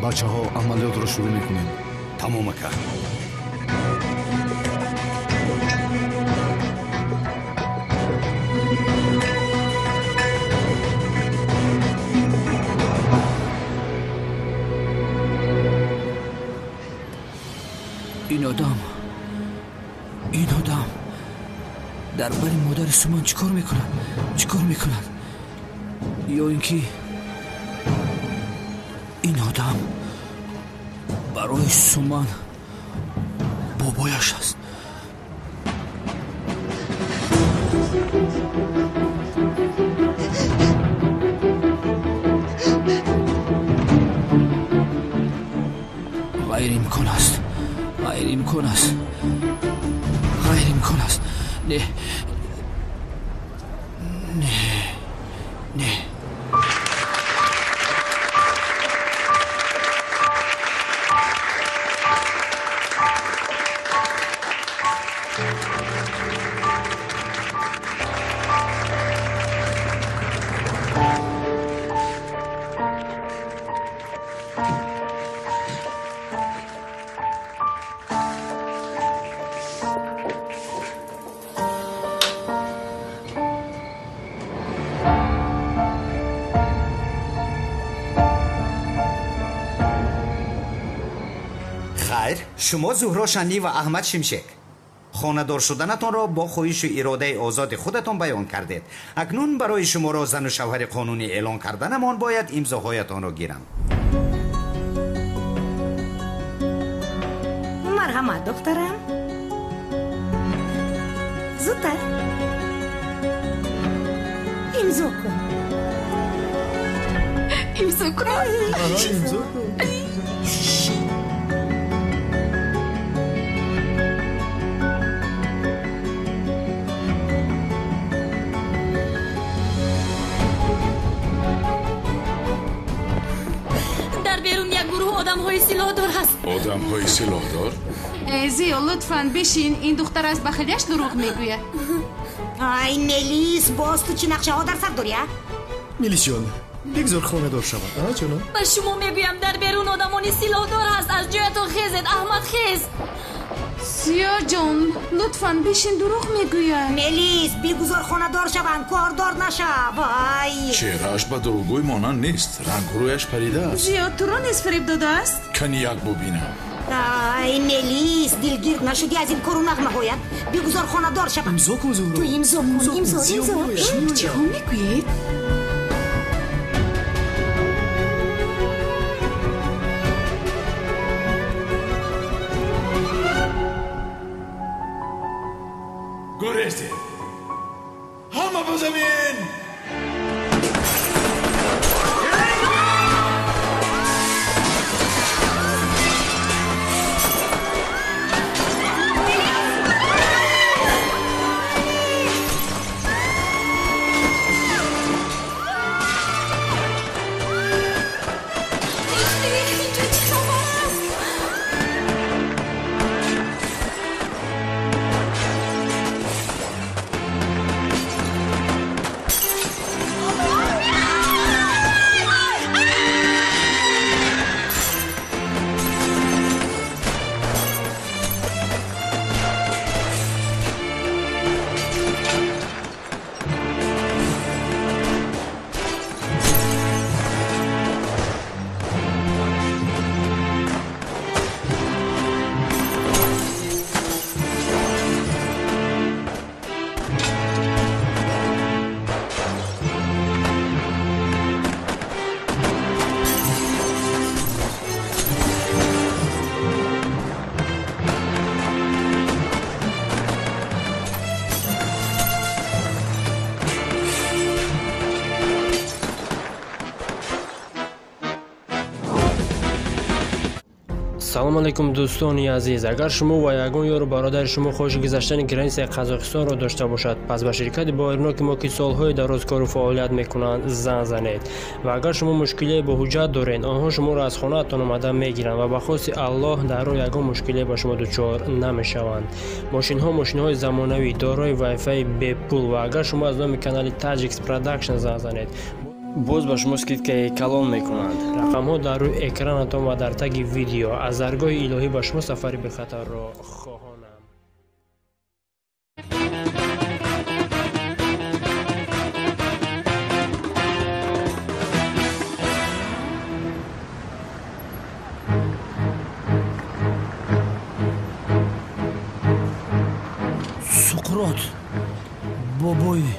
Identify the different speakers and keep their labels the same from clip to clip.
Speaker 1: Бачаҳо, амалиётро шурӯъ мекунем.
Speaker 2: Тамом, ака.
Speaker 3: Ин одам, ин одам дар бари модари Суман чӣ кор мекунад? Чӣ кор мекунад? Ё ин ки ин одам барои Суман бобояш аст. Ғайриимкон аст, ғайриимкон аст, ғайриимкон аст. Не, не, не.
Speaker 4: Шумо Зуҳро Шанлӣ ва Аҳмад Шимшек хонадор шуданатонро бо хоҳишу иродаи озоди худатон баён кардед. Акнун барои шуморо зану шавҳари қонунӣ эълон карданамон бояд имзоҳоятонро гирам.
Speaker 5: Марҳамат, духтарам. Зудтар имзо кун.
Speaker 6: Имзо кунам?
Speaker 7: Имзо кун.
Speaker 6: Одамҳои силоҳдор ҳаст.
Speaker 8: Одамҳои силоҳдор?
Speaker 6: Зиё, лутфан бишин. Ин духтар аз бахилияш дурӯғ мегӯяд.
Speaker 5: Ай, Мелис, боз ту чӣ нақшаҳо дар сар дорӣ, а?
Speaker 7: Мелисҷон, бигзор хонадор шавад, а ҷонам?
Speaker 6: Ба шумо мегӯям, дар берун одамони силоҳдор ҳаст. Аз ҷоятон хезед, Аҳмад, хез. Зиёҷон, лутфан бишин, дурӯғ мегӯяд.
Speaker 5: Мелис, бигузор хонадор шаванд, кордор нашав. Вай!
Speaker 8: Чеҳрааш ба дурӯғгӯй монанд нест, рангу рӯяш парида аст.
Speaker 6: Зиё, туро низ фиреб додааст?
Speaker 8: Кани як бубинам.
Speaker 5: Ай, Мелис, дилгирд нашудӣ аз ин кору нағмаҳоят. Бигузор хонадор шаванд.
Speaker 7: Имзо кун, Зуҳро.
Speaker 5: Ту имзо кун, имзо, имзо.
Speaker 6: Чиҳо мегӯед?
Speaker 8: Гурезед! Ҳама ба замин!
Speaker 9: Салом алейкум, дӯстони азиз. Агар шумо ва ягон ёру бародари шумо хоҳиши гузаштани границаи Қазоқистонро дошта бошад, пас ба ширкати боирноки мо, ки солҳои дароз кору фаъолият мекунанд, занг занед. Ва агар шумо мушкилие бо ҳуҷҷат доред, онҳо шуморо аз хонаатон омада мегиранд ва ба хости Аллоҳ дар роҳ ягон мушкилие ба шумо дучор намешаванд. Мошинҳо мошинҳои замонавӣ, дорои вайфаи бепул, ва агар шумо аз номи канали Tajix Production занг занед, Боз ба шумо скидкаи калон мекунанд. Рақамҳо дар рӯи экранатон ва дар таги видео. Аз даргоҳи илоҳӣ ба шумо сафари бехатарро хоҳонам.
Speaker 3: Суқрот бобои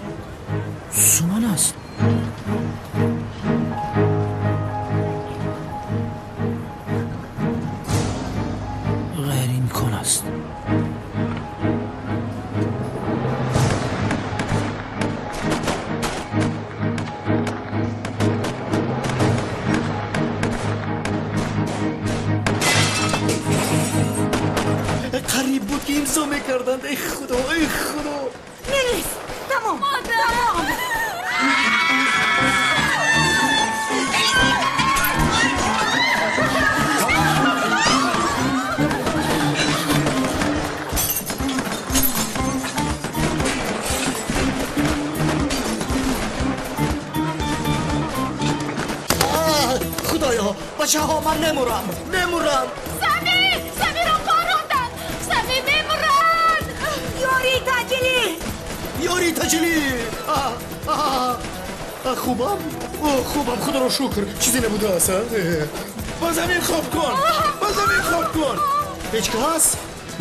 Speaker 3: Суман аст. Ғайриимкон аст.
Speaker 7: Қариб буд ки имзо мекарданд. Эй Худо, эй Худо!
Speaker 5: Мелис, тамом, тамом.
Speaker 7: Худоё, бачаҳо, ман мемурам, мемурам.
Speaker 6: Сами, Самиро паронданд. Сами мемурад.
Speaker 5: Ёрии таъҷилӣ!
Speaker 7: Ёрии таъҷилӣ! Хубам? Хубам, худоро шукр, чизе набудааст.
Speaker 8: Ба замин хоб кун, ба замин хоб кун.
Speaker 7: Ҳеҷ кас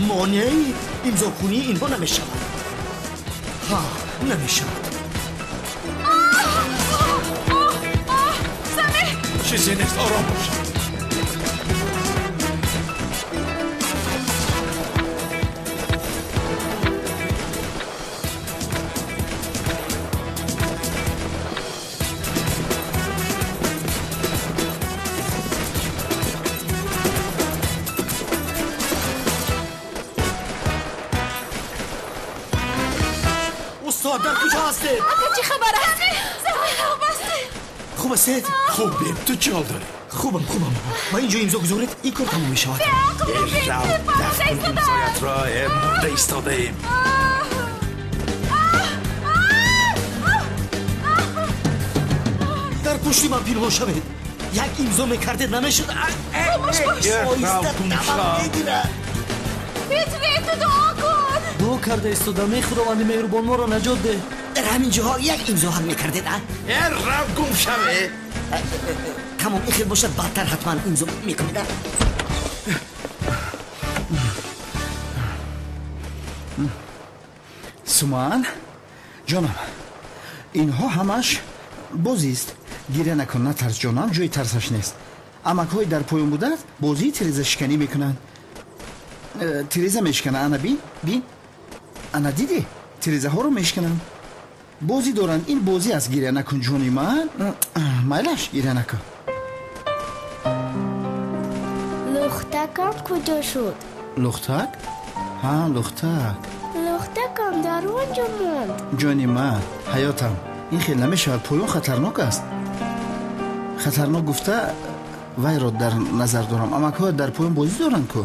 Speaker 7: монеаи имзокунии инҳо намешавад. Ҳа, намешавад.
Speaker 8: Чизе нест, ором бош.
Speaker 7: Устод, дар куҷо ҳастед?
Speaker 6: Ака, чӣ хабар аст? Хуб ҳастед?
Speaker 7: Хуб ҳастед?
Speaker 8: Хубем, ту чӣ ҳол дорӣ?
Speaker 7: Хубам, хубам. Ба ин ҷо имзо гузоред, ин кор тамом мешавад.
Speaker 8: Рав, дафт кун имзоятро, мурда истодаем.
Speaker 7: Дар пушти ман пинҳон шавед. Як имзо мекардед, намешуд. Оҳиста тамам мегирад.
Speaker 6: Петре, ту дуо кун.
Speaker 3: Дуо карда истодам. Эй Худованди меҳрубон, моро наҷот деҳ.
Speaker 5: Дар ҳамин ҷоҳо як имзо ҳам мекардед, а?
Speaker 8: Э, рав, гум шаве.
Speaker 5: Тамом, ин хел бошад, баъдтар ҳатман имзо мекунед, а?
Speaker 2: Суман, ҷонам, инҳо ҳамаш бозист. Гиря накун, натарс ҷонам, ҷои тарсаш нест. Амакҳои дар поён будааст, бозии тирезашиканӣ мекунанд. Тиреза мешикананд, ана бин, бин. Ана дидӣ? Тирезаҳоро мешикананд. Бозӣ доранд, ин бозӣ аст. Гиря накун ҷони ман. Майлаш, гиря накун.
Speaker 10: Лухтакам куҷо шуд?
Speaker 2: Лухтак? Ҳа, лухтак.
Speaker 10: Лухтакам дар он ҷо монд.
Speaker 2: Ҷони ман, ҳаётам, ин хел намешавад, поён хатарнок аст. Хатарнок гуфта вайро дар назар дорам. Амакҳоят дар поён бозӣ доранд ку.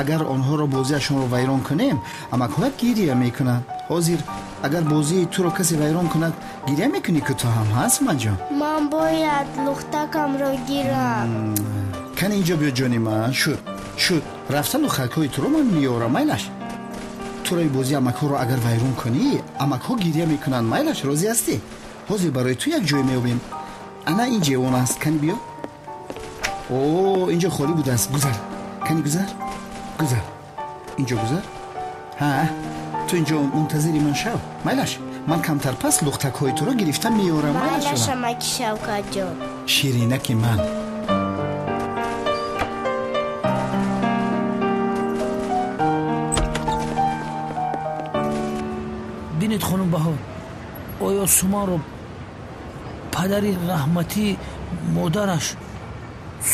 Speaker 2: Агар онҳоро бозиашонро вайрон кунем, амакҳоят гирия мекунанд. Ҳозир агар бозии туро касе вайрон кунад, гирия мекунӣ ку ту ҳам, ҳа, Суманҷон?
Speaker 10: Ман бояд лухтакамро гирам.
Speaker 2: Кани инҷо биё ҷони ман. Шуд, шуд. Рафта лухтакҳои туро ман меорам, майлаш. Турои бозии амакҳоро агар вайрон кунӣ, амакҳо гирия мекунанд, майлаш, розӣ ҳастӣ? Ҳозир барои ту як ҷой меёбем. Ана ин ҷевон аст, кани биё. О, инҷо холӣ будааст, гузар. Кани гузар, гузар. Инҷо гузар. Ҳа, ту инҷо мунтазири ман шав, майлаш. Ман камтар пас лухтакҳои туро гирифта меорам, майлаш.
Speaker 10: Майлаш, амаки Шавкатҷон.
Speaker 2: Ширинаки ман.
Speaker 3: Бинед, хонум Баҳор, оё Суманро падари раҳматии модараш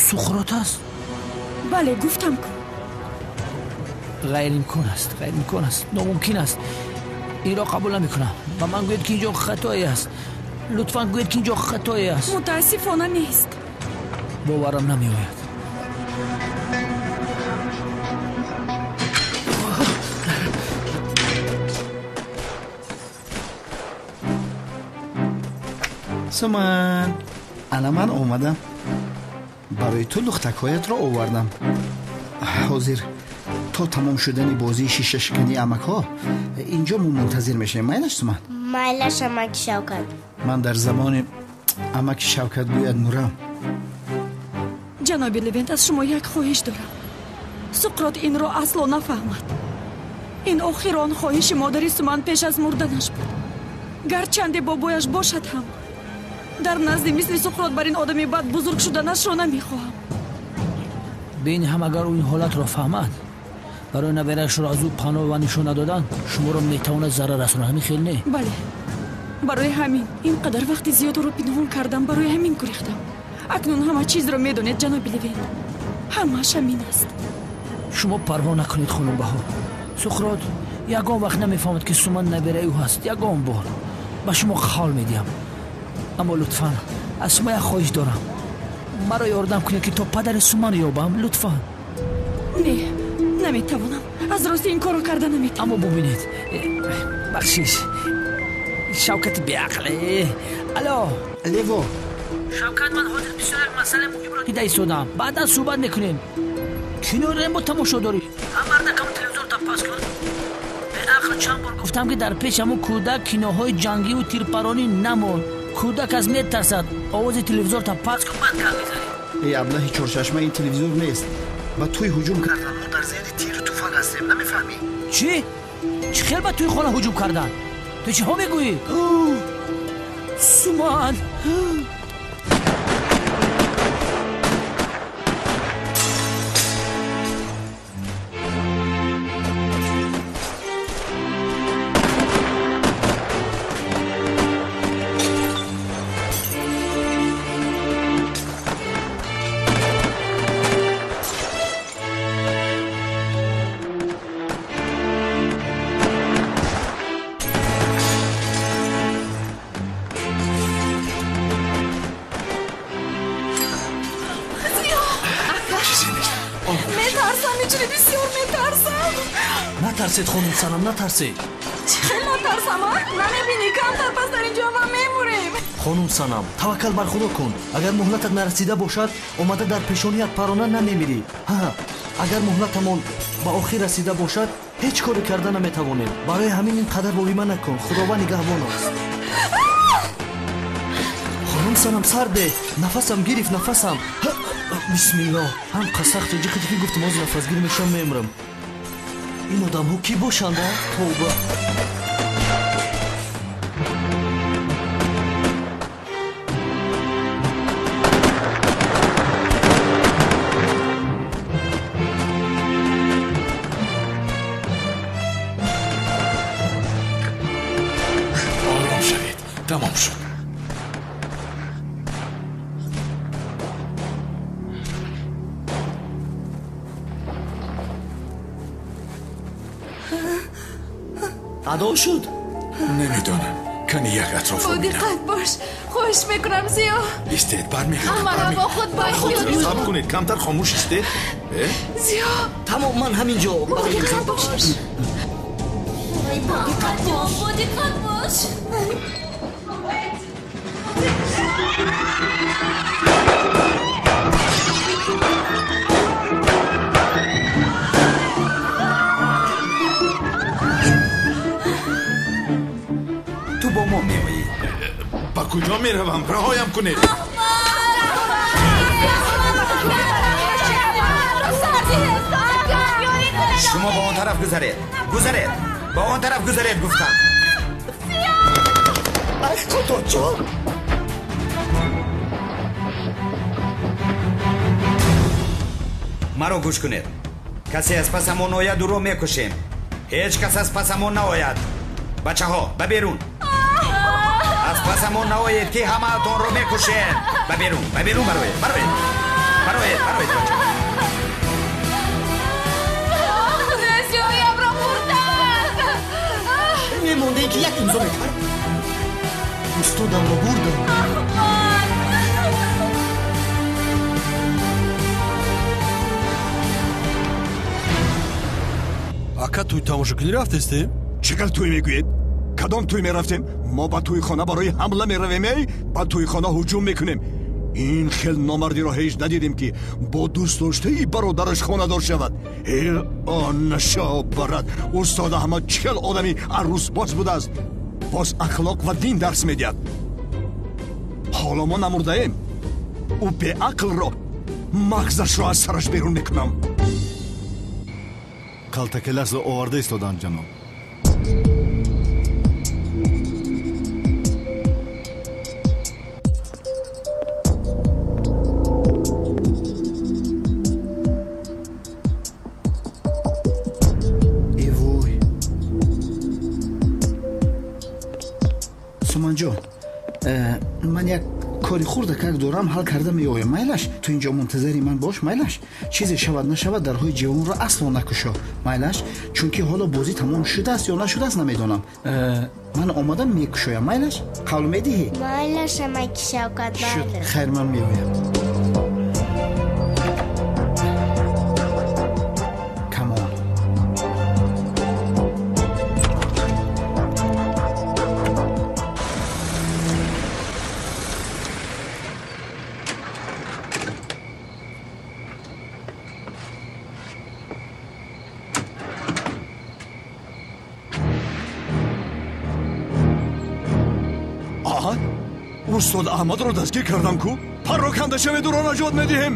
Speaker 3: Суқрот аст?
Speaker 6: Бале, гуфтам ку.
Speaker 3: Ғайриимкон аст, ғайриимкон аст, номумкин аст. Инро қабул намекунам. Ба ман гӯед, ки инҷо хатое аст. Лутфан гӯед, ки инҷо хатое аст.
Speaker 6: Мутаассифона нест.
Speaker 3: Боварам намеояд.
Speaker 2: Суман, ана ман омадам. Барои ту лухтакҳоятро овардам. Ҳозир то тамом шудани бозии шишашикании амакҳо инҷо мо мунтазир мешавем. Майлаш, Суман?
Speaker 10: Майлаш, амаки Шавкат.
Speaker 2: Ман дар замони амаки Шавкат гӯяд мурам.
Speaker 6: Ҷаноби Левент, аз шумо як хоҳиш дорам. Суқрот инро асло нафаҳмад. Ин охирон хоҳиши модари Суман пеш аз мурданаш буд. Гарчанде бобояш бошад ҳам, дар назди мисли Суқрот бар ин одами бад бузург шуданашро намехоҳам.
Speaker 3: Бин ҳам агар ӯ ин ҳолатро фаҳмад, барои набераашро аз ӯ паноҳ ва нишон надодан шуморо метавонад зарар расонад. Ҳамин хел не?
Speaker 6: Бале, барои ҳамин ин қадар вақти зиёд ӯро пинҳон кардам, барои ҳамин гурехтам. Акнун ҳама чизро медонед, ҷаноби Левент. Ҳамааш ҳамин аст.
Speaker 3: Шумо парво накунед, хонум Баҳор. Суқрот ягон вақт намефаҳмад, ки Суман набераи ӯ ҳаст. Ягон бор ба шумо қавл медиҳам. Аммо лутфан аз шумо як хоҳиш дорам. Маро ёрдам кунед, ки то падари Суман ёбам. Лутфан.
Speaker 6: Не, наметавонам. Аз рости ин корро карда наметавонам.
Speaker 3: Аммо бубинед, бахшиш, Шавкати беақл. Алло,
Speaker 2: Лево.
Speaker 3: Шавкат, ман ҳозир бисёр як масъалаи муҳимро дида истодам. Баъдан суҳбат мекунем. Киноро бо тамошо дорӣ? Ҳамардакам телевизорта пас кун. Беақл, чанд бор гуфтам, ки дар пеш ҳамун кӯдак киноҳои ҷангиву тирпаронӣ намон. Кӯдак аз метарсад. Овози телевизорта пас кун, баъд гап мезанем.
Speaker 2: Эй аблаҳи чорчашма, ин телевизор нест. Ба тӯй ҳуҷум кардан. Мо дар зери тиру туфанг ҳастем, намефаҳмӣ?
Speaker 3: Чӣ? Чӣ хел ба тӯи хона ҳуҷум кардан? Ту чиҳо мегӯӣ? Суман!
Speaker 7: Натарсед, хонум Санам, натарсед.
Speaker 6: Чӣ натарсам, а? Намебинӣ, камтар пас дар инҷо ма мемурем.
Speaker 7: Хонум Санам, таваккал бар Худо кун. Агар муҳлатат нарасида бошад, омада дар пешоният парона намемирӣ. Ҳа, агар муҳлатамон ба охир расида бошад, ҳеҷ коре карда наметавонем. Барои ҳамин ин қадар воҳима накун. Худованд нигаҳбон аст. Хонум Санам, сарде. Нафасам гирифт, нафасам. Бисмиллоҳ. Ҳам қасахт ҷиқи гуфтам, оз нафасгир мешавам, мемирам. Ин одамҳо кӣ бошанд, а? Тавба.
Speaker 8: Ором шавед, тамом шуд.
Speaker 7: Адо шуд?
Speaker 8: Намедонам. Кани як атрофро
Speaker 6: бо диққат бош. Хоҳиш мекунам, Зиё.
Speaker 8: Истед, бармегардам.
Speaker 6: Ҳамаро бо худ бахёр.
Speaker 8: Сабр кунед, камтар хомӯш истед.
Speaker 6: Зиё.
Speaker 7: Тамом, ман ҳамин ҷо.
Speaker 6: Бо диққат бош. Бо диққат бош, бо диққат бош.
Speaker 4: Ту бо мо меоӣ.
Speaker 8: Ба куҷо меравам? Раҳоям кунед.
Speaker 4: Шумо ба он тараф гузаред. Гузаред. Ба он тараф гузаред, гуфтам.
Speaker 7: Ай, Худоҷон!
Speaker 4: Маро гӯш кунед. Касе аз пасамон ояд, ӯро мекушем. Ҳеҷ кас аз пасамон наояд. Бачаҳо, ба берун. Аз пасамон наоед, ки ҳамаатонро мекушем. Ба берун, ба берун бароед, бароед. Бароед, бароед, бачаҳо.
Speaker 6: Зиёямро бурданд.
Speaker 7: Мемонде, ки як имзо мекард. Устодамро бурданд.
Speaker 1: Ака, тӯй тамошокунӣ рафтестем?
Speaker 11: Чӣ гап тӯй мегӯед? Кадом тӯй мерафтем? Мо ба тӯйхона барои ҳамла меравем, эй? Ба тӯйхона ҳуҷум мекунем. Ин хел номардиро ҳеҷ надидем, ки бо дӯстдоштаи бародараш хонадор шавад. Э, наша барад. Устод Аҳмад чӣ хел одами арӯсбоз будааст. Боз ахлоқ ва дин дарс медиҳад. Ҳоло мо намурдаем. Ӯ беақлро мағзашро аз сараш берун мекунам.
Speaker 1: Калтакеласро оварда истоданд, ҷаноб.
Speaker 2: Эвой, Суманҷон, ман як кори хурдакак дорам, ҳал карда меоям. Майлаш, ту инҷо мунтазари ман бош. Майлаш, чизе шавад нашавад, дарҳои ҷивонро асло накушо. Майлаш, чунки ҳоло бозӣ тамом шудааст ё нашудааст намедонам. Ман омадам мекушоям. Майлаш, қавл медиҳӣ?
Speaker 10: Майлаш, амаки Шавкат,
Speaker 2: шуд, хайр, ман меоям. Камон.
Speaker 11: Устод Аҳмадро дастгир кардам ку? Пароканда шавед, ӯро наҷот медиҳем.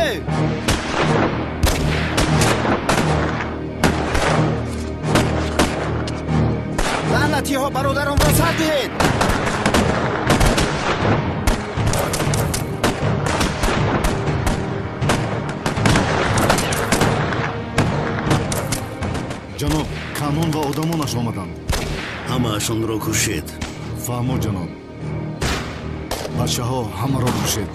Speaker 2: Эй! Лаънатиҳо, бародаронро сар диҳед!
Speaker 1: Ҷаноб, Канон ва одамонаш омаданд.
Speaker 12: Ҳамаашонро кушед.
Speaker 1: Фаҳмо, ҷаноб. Бачаҳо, ҳамаро кушед.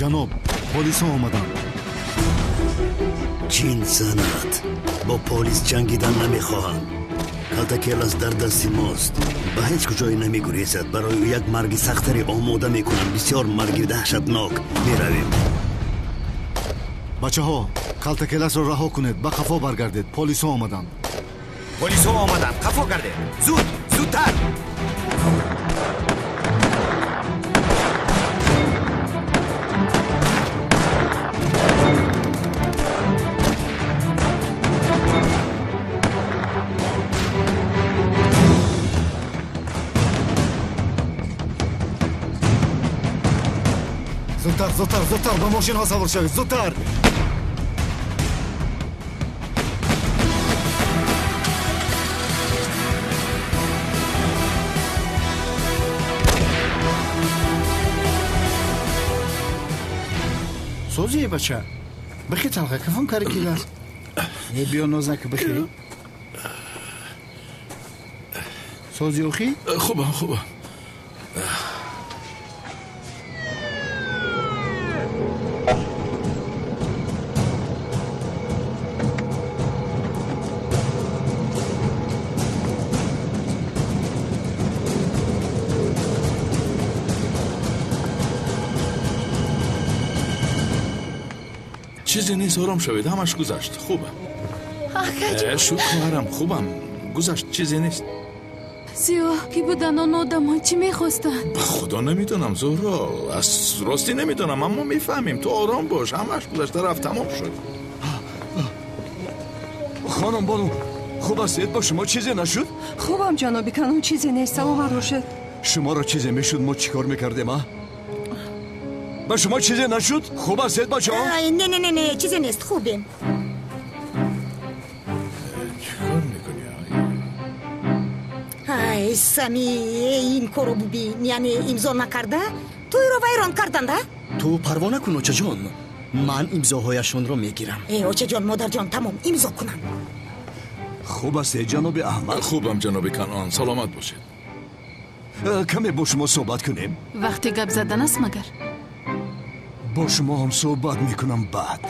Speaker 1: Ҷаноб, полисҳо омаданд.
Speaker 12: Чин занад. Бо полис ҷангидан намехоҳам. Калтакелас дар дасти мост. Ба ҳеҷ куҷое намегурезад. Барои ӯ як марги сахтаре омода мекунам. Бисёр марги даҳшатнок. Меравем.
Speaker 1: Бачаҳо, калтакеласро раҳо кунед, ба қафо баргардед. Полисҳо омаданд.
Speaker 4: Полисҳо омаданд. Қафо гардед. Зуд, зудтар.
Speaker 1: Зудтар, зудтар, зудтар, ба мошинҳо савор шавед, зудтар!
Speaker 2: Созие, бача, бихи, талға кафам кари килас. Не, биё, ноз нака, бихи. Сози охи?
Speaker 8: Хубам, хубам. Чизе нест, ором шавед, ҳамаш гузашт. Хубам. Шуд, хоҳарам, хубам. Гузашт, чизе нест.
Speaker 6: Зиё, ки буданд он одамон, чӣ мехостанд?
Speaker 8: Ба худо намедонам, Зуҳро, аз ростӣ намедонам, аммо мефаҳмем. Ту ором бош, ҳамаш гузашта рафт, тамом шуд.
Speaker 11: Хонум бону, хуб ҳастед? Бо шумо чизе нашуд?
Speaker 13: Хубам, ҷаноби Канон, чизе нест, саломат бошед.
Speaker 11: Шуморо чизе мешуд, мо чӣ кор мекардем, а? Ба шумо чизе нашуд? Хуб ҳастед, бачаҳо?
Speaker 5: Не, не, не, не, чизе нест, хубем.
Speaker 8: Чӣ кор мекунӣ?
Speaker 5: Ай, Эй Сами, ин корро бубин, яъне имзо накарда тӯйро вайрон карданд, а?
Speaker 14: Ту парво накун, очаҷон, ман имзоҳояшонро мегирам.
Speaker 5: Э, очаҷон, модарҷон, тамом, имзо кунанд.
Speaker 11: Хуб астед, ҷаноби Аҳмад?
Speaker 8: Хубам, ҷаноби Канъон, саломат бошед.
Speaker 11: Каме бо шумо суҳбат кунем.
Speaker 6: Вақте гап задан аст магар?
Speaker 11: Бо шумо ҳам суҳбат мекунам баъд.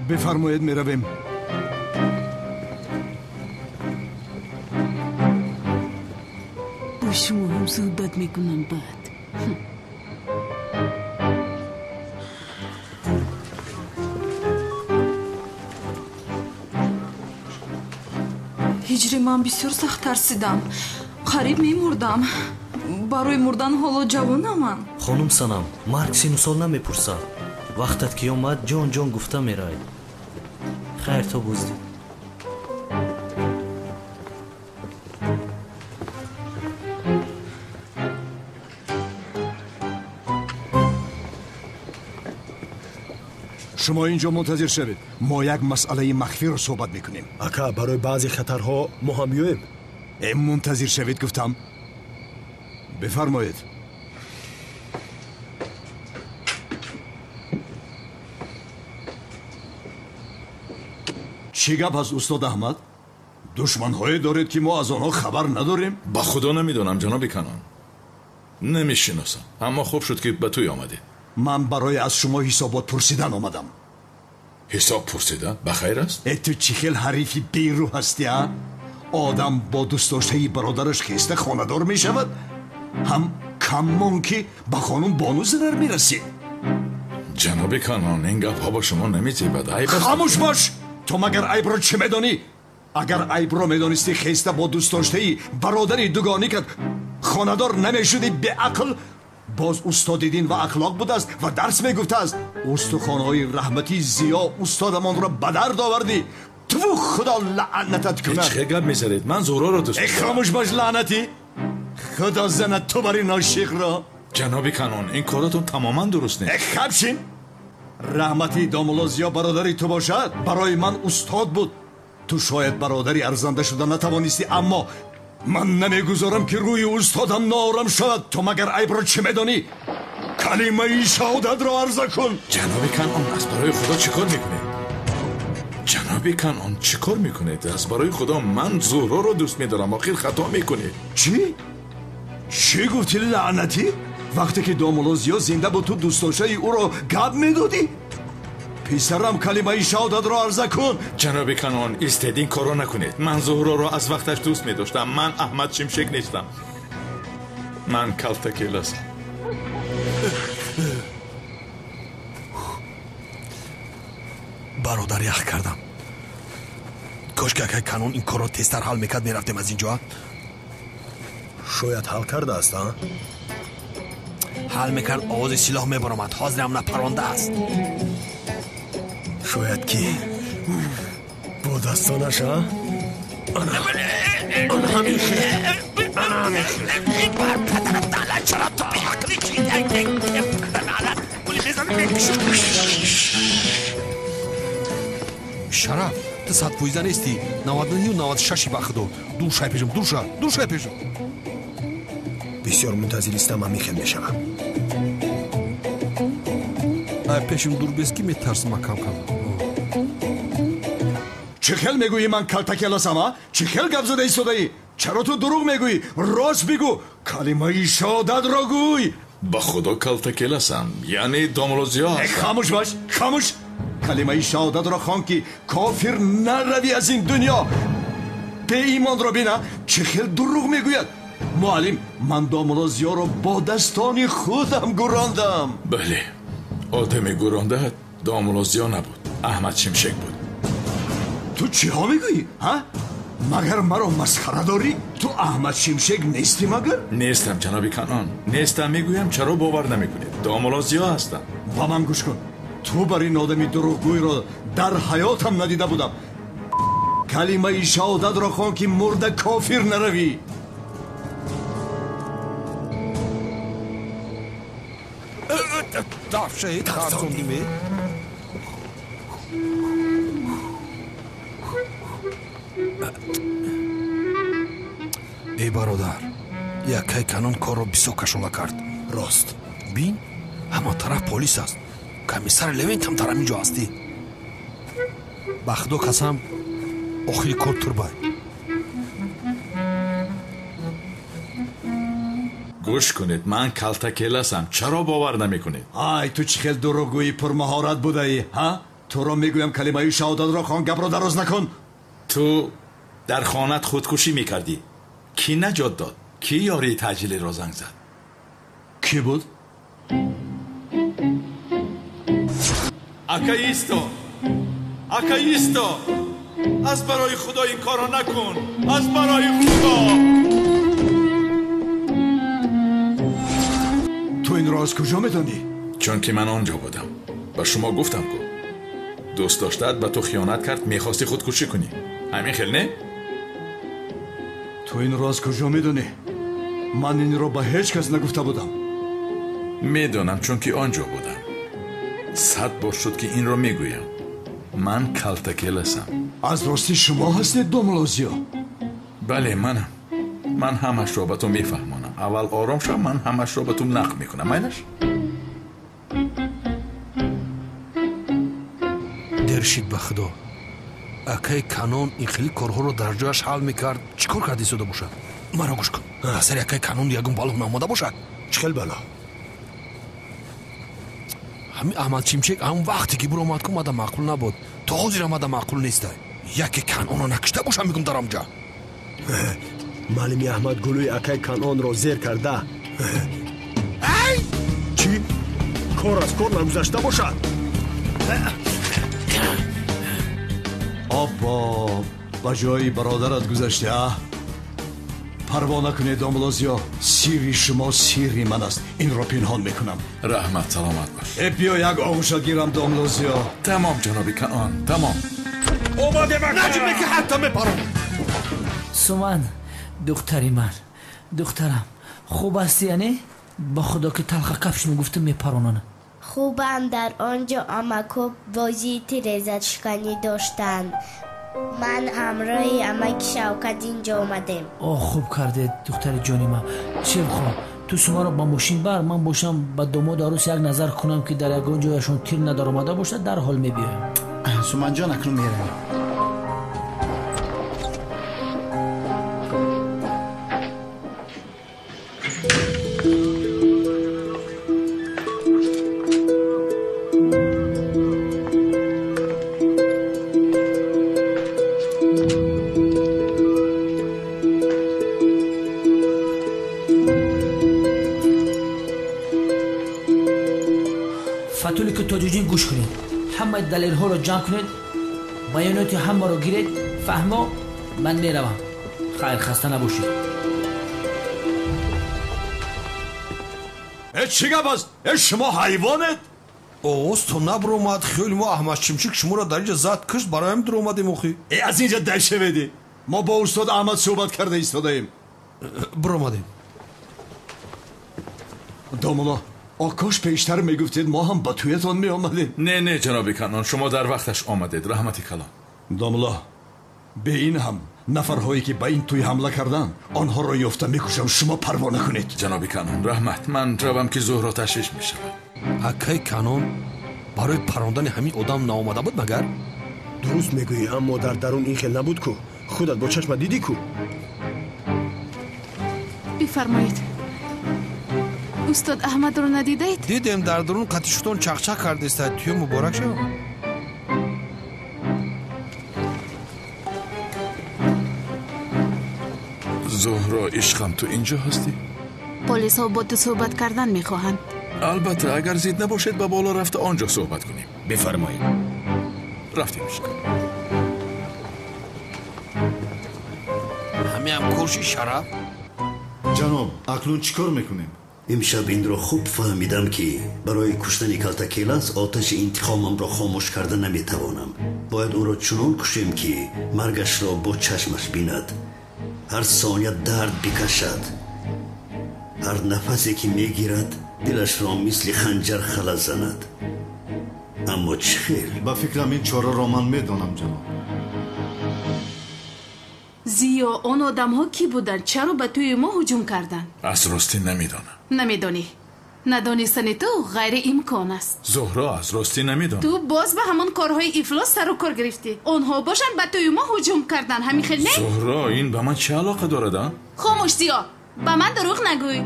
Speaker 11: Бифармоед, меравем.
Speaker 6: Бо шумо ҳам суҳбат мекунам баъд. Ҳиҷри ман бисёр сахт тарсидам. Қариб мемурдам. Барои мурдан ҳоло ҷавонам ман.
Speaker 7: Хонум Санам, марг сину сол намепурсад. Вақтат ки омад, ҷон ҷон гуфта меравед. Хайр, то боздид.
Speaker 11: Шумо инҷо мунтазир шавед. Мо як масъалаи махфиро суҳбат мекунем.
Speaker 15: Ака, барои баъзе хатарҳо мо ҳам биёем.
Speaker 11: Э, мунтазир шавед гуфтам. Бифармоед. Чӣ гап аст, устод Аҳмад? Душманҳое доред, ки мо аз онҳо хабар надорем?
Speaker 8: Ба худо намедонам, ҷаноби Канон. Намешиносам. Аммо хуб шуд, ки ба тӯй омадед.
Speaker 11: Ман барои аз шумо ҳисобот пурсидан омадам.
Speaker 8: Ҳисоб пурсидан? Ба хайр аст?
Speaker 11: Э, ту чӣ хел ҳарифи берӯҳ ҳастӣ, а? Одам бо дӯстдоштаи бародараш хеста хонадор мешавад, ҳам кам мон, ки ба хонум Бону зарар мерасид.
Speaker 8: Ҷаноби Канон, ин гапҳо ба шумо намезебад. Айб аст.
Speaker 11: Хомӯш бош! Ту магар айбро чӣ медонӣ? Агар айбро медонистӣ, хеста бо дӯстдоштаи бародари дугоникат хонадор намешудӣ, беақл. Боз устоди дин ва ахлоқ будааст ва дарс мегуфтааст. Устухонҳои раҳматӣ Зиё устодамонро ба дард овардӣ. Ту худо лаънатат кунад.
Speaker 8: Чӣ гап мезанед? Ман Зуҳроро дӯст
Speaker 11: Э, хомӯш бош, лаънатӣ! Худо занад ту бари ношиқро.
Speaker 8: Ҷаноби Канон, ин коратон тамоман дуруст нест.
Speaker 11: Э, хабшин! Раҳмати домулло Зиё бародари ту бошад, барои ман устод буд. Ту шояд бародари арзанда шуда натавонистӣ, аммо ман намегузорам, ки рӯи устодам ноорам шавад. Ту магар айбро чӣ медонӣ? Калимаи шаҳодатро арза кун.
Speaker 8: Ҷаноби Канон, аз барои худо чӣ кор мекунед? Ҷаноби Канон, чӣ кор мекунед? Аз барои худо, ман Зуҳроро дӯст медорам. Охир хато мекунед.
Speaker 11: Чӣ? Чӣ гуфтӣ, лаънатӣ? Вақте ки домулло Зиё зинда буд, ту дӯстдоштаи ӯро гап медодӣ? Писарам, калимаи шаҳодатро арза кун.
Speaker 8: Ҷаноби Канон, истед, ин корро накунед. Ман Зуҳроро аз вақташ дӯст медоштам. Ман Аҳмад Шимшек нестам. Ман Калтакеласам.
Speaker 15: Бародар, ях кардам. Кошки акай Канон ин корро тезтар ҳал мекард, мерафтем аз ин ҷо. Шояд ҳал кардааст, а? Ҳал мекард, овози силоҳ мебаромад. Ҳозирам напарондааст. Шояд ки бо дастонаш, а? Ана ҳамин хел. Ана ҳамин хел. Бар падарат лаънат, чаро ту беақлӣ? Шараф, ту 100% нестӣ. 99 96 ба худо. Дур шай пешам, дур ша, дур шай пешам.
Speaker 16: Бисёр мунтазиристам, ҳамин хел мешавам.
Speaker 15: Ай пешим дур бес, ки метарсам кам-кам.
Speaker 11: Чӣ хел мегӯӣ, ман Калтакеласам, а? Чӣ хел гап зада истодаӣ? Чаро ту дурӯғ мегӯӣ? Рост бигӯ, калимаи шаҳодатро гӯй.
Speaker 8: Ба худо, Калтакеласам, яъне домулло Зиё
Speaker 11: Э,
Speaker 8: ҳастам.
Speaker 11: Хомӯш бош, хомӯш! Калимаи шаҳодатро хон, ки кофир наравӣ аз ин дунё. Беимонро бина, чӣ хел дурӯғ мегӯяд. Муаллим, ман домулло Зиёро бо дастони худам гурондам.
Speaker 8: Бале, одами гуронда домулло Зиё набуд, Аҳмад Шимшек буд.
Speaker 11: Ту чиҳо мегӯӣ, ҳа? Магар маро масхара дорӣ? Ту Аҳмад Шимшек нестӣ магар?
Speaker 8: Нестам, ҷаноби Канон, нестам, мегӯям. Чаро бовар намекунед? Домулло Зиё ҳастам.
Speaker 11: Ба ман гӯш кун. Ту бар ин одами дурӯғгӯйро дар ҳаётам надида будам. Калимаи шаҳодатро хон, ки мурда кофир наравӣ.
Speaker 15: Дафшаи тарсондиме. Бародар, якай Канон корро бисёр кашола кард. Рост. Бин, ҳама тараф полис аст. Комиссар Левент ҳам дар ҳамин ҷо ҳастӣ. Ба худо қасам, охири кор турбай.
Speaker 8: Гӯш кунед, ман калтакеласам. Чаро бовар намекунед?
Speaker 11: Ай, ту чӣ хел дурӯғгӯи пурмаҳорат будаӣ, ҳа? Туро мегӯям калимаи шаҳодатро хон, гапро дароз накун.
Speaker 8: Ту дар хонаат худкушӣ мекардӣ. Кӣ наҷот дод? Кӣ ёрии таъҷилиро занг зад?
Speaker 11: Кӣ буд?
Speaker 8: Ака исто! Ака исто! Аз барои худо ин корро накун! Аз барои худо!
Speaker 11: Ту инро аз куҷо медонӣ?
Speaker 8: Чунки ман он ҷо будам. Ба шумо гуфтам ку. Дӯст доштаат ба ту хиёнат кард, мехостӣ худкушӣ кунӣ. Ҳамин хел не?
Speaker 11: Ту инро аз куҷо медонӣ? Ман инро ба ҳеҷ кас нагуфта будам.
Speaker 8: Медонам, чунки он ҷо будам. 100 бор шуд ки инро мегӯям. Ман калтакеласам.
Speaker 11: Аз ростӣ шумо ҳастед, домлозиё?
Speaker 8: Бале, манам. Ман ҳамашро ба ту мефаҳмонам. Аввал ором шав, ман ҳамашро ба ту нақл мекунам. Майлаш?
Speaker 15: Дер шид ба худо. Акаи Канон ин хели корҳоро дар ҷояш ҳал мекард. Чӣ кор карда истода бошад? Маро гӯш кун. Сари акаи Канон ягон бало наомада бошад?
Speaker 16: Чӣ хел бало?
Speaker 15: Ҳамин Аҳмад Чимчек ҳамон вақте ки биромад ку мада маъқул набуд. То ҳозир мада маъқул нестай. Яке Канонро накушта бошам мегум дар ҳамҷа.
Speaker 16: Маълими Аҳмад гулӯи акаи Канонро зер карда.
Speaker 15: Ай!
Speaker 16: Чӣ? Кор аз кор нагузашта бошад?
Speaker 11: Оббо, ба ҷои бародарат гузашти, а? Парво накунед, домлозиё. Сирри шумо сирри ман аст. Инро пинҳон мекунам.
Speaker 8: Раҳмат, саломат бош.
Speaker 11: Э, биё як оғӯшат гирам, домлозиё.
Speaker 8: Тамом, ҷаноби Канон, тамом.
Speaker 15: Омадем, наҷме ки ҳатто мепарам.
Speaker 3: Суман, духтари ман, духтарам, хуб ҳастӣ, яъне? Ба худо ки талха кафш мегуфтам мепаронанд.
Speaker 10: Хубам, дар он ҷо амакҳо бозии тирезашиканӣ доштанд. Ман ҳамроҳи амаки Шавкат инҷо омадем.
Speaker 3: О, хуб кардед, духтари ҷони ман. Шерхон, ту Сумаро ба мошин бар, ман бошам ба домоду арӯс як назар кунам ки дар ягон ҷояшон тир надаромада бошад, дарҳол мебиёем.
Speaker 2: Суманҷон, акнун меравем.
Speaker 3: Тоҷуҷин, гӯш кунед, ҳамаи далелҳоро ҷамъ кунед, баёноти ҳамаро гиред. Фаҳмо, ман меравам. Хайр, хаста набошед.
Speaker 11: Э, чӣ гап аст? Э, шумо ҳайвонед?
Speaker 15: Овоз то набуромад, хиёли мо Аҳмад Чимчик шуморо дар инҷа зад кушт, бароям дуромадем охи.
Speaker 11: Э, аз инҷа дай шаведӣ. Мо бо устод Аҳмад суҳбат карда истодаем.
Speaker 15: Буромадем.
Speaker 11: Домулло, окош пештар мегуфтед, мо ҳам ба тӯятон меомадем.
Speaker 8: Не, не, ҷаноби Канон, шумо дар вақташ омадед. Раҳмати калон.
Speaker 11: Домулло, бе ин ҳам нафарҳое ки ба ин тӯй ҳамла карданд, онҳоро ёфта мекушам, шумо парво накунед.
Speaker 8: Ҷаноби Канон, раҳмат. Ман равам ки Зуҳро ташвиш мешавад.
Speaker 15: Акаи Канон барои парондани ҳамин одам наомада буд магар?
Speaker 16: Дуруст мегӯӣ, аммо дар дарун ин хел набуд ку. Худат бо чашма дидӣ ку.
Speaker 6: Бифармоед. Устод Аҳмадро надидаед?
Speaker 15: Дидем, дар дарун қатишутон чақчақ кардеста. Тӯё муборак шавад.
Speaker 8: Зуҳро, ишқам, ту инҷо ҳастӣ?
Speaker 6: Полисҳо бо ту суҳбат кардан мехоҳанд.
Speaker 8: Албатта, агар зид набошед, ба боло рафта он ҷо суҳбат кунем.
Speaker 4: Бифармоед.
Speaker 8: Рафтем, ишқам.
Speaker 15: Ҳамиам курши шараф.
Speaker 1: Ҷаноб, акнун чӣ кор мекунем?
Speaker 12: Имшаб инро хуб фаҳмидам ки барои куштани калтакелас оташи интиқомамро хомӯш карда наметавонам. Бояд ӯро чунон кушем ки маргашро бо чашмаш бинад, ҳар сония дард бикашад, ҳар нафасе ки мегирад дилашро мисли ханҷар хала занад. Аммо чӣ хел?
Speaker 1: Ба фикрам ин чораро ман медонам, ҷаноб.
Speaker 17: Зиё, он одамҳо кӣ буданд? Чаро ба тӯи мо ҳуҷум карданд?
Speaker 8: Аз ростӣ намедонам.
Speaker 17: Намедонӣ? Надонистани ту ғайриимкон аст.
Speaker 8: Зуҳро, аз ростӣ намедонам.
Speaker 17: Ту боз ба ҳамон корҳои ифлос сару кор гирифтӣ. Онҳо бошанд ба тӯи мо ҳуҷум карданд. Ҳамин хел не?
Speaker 8: Зуҳро, ин ба ман чӣ алоқа дорад, а?
Speaker 17: Хомӯш, Зиё, ба ман дурӯғ нагӯй.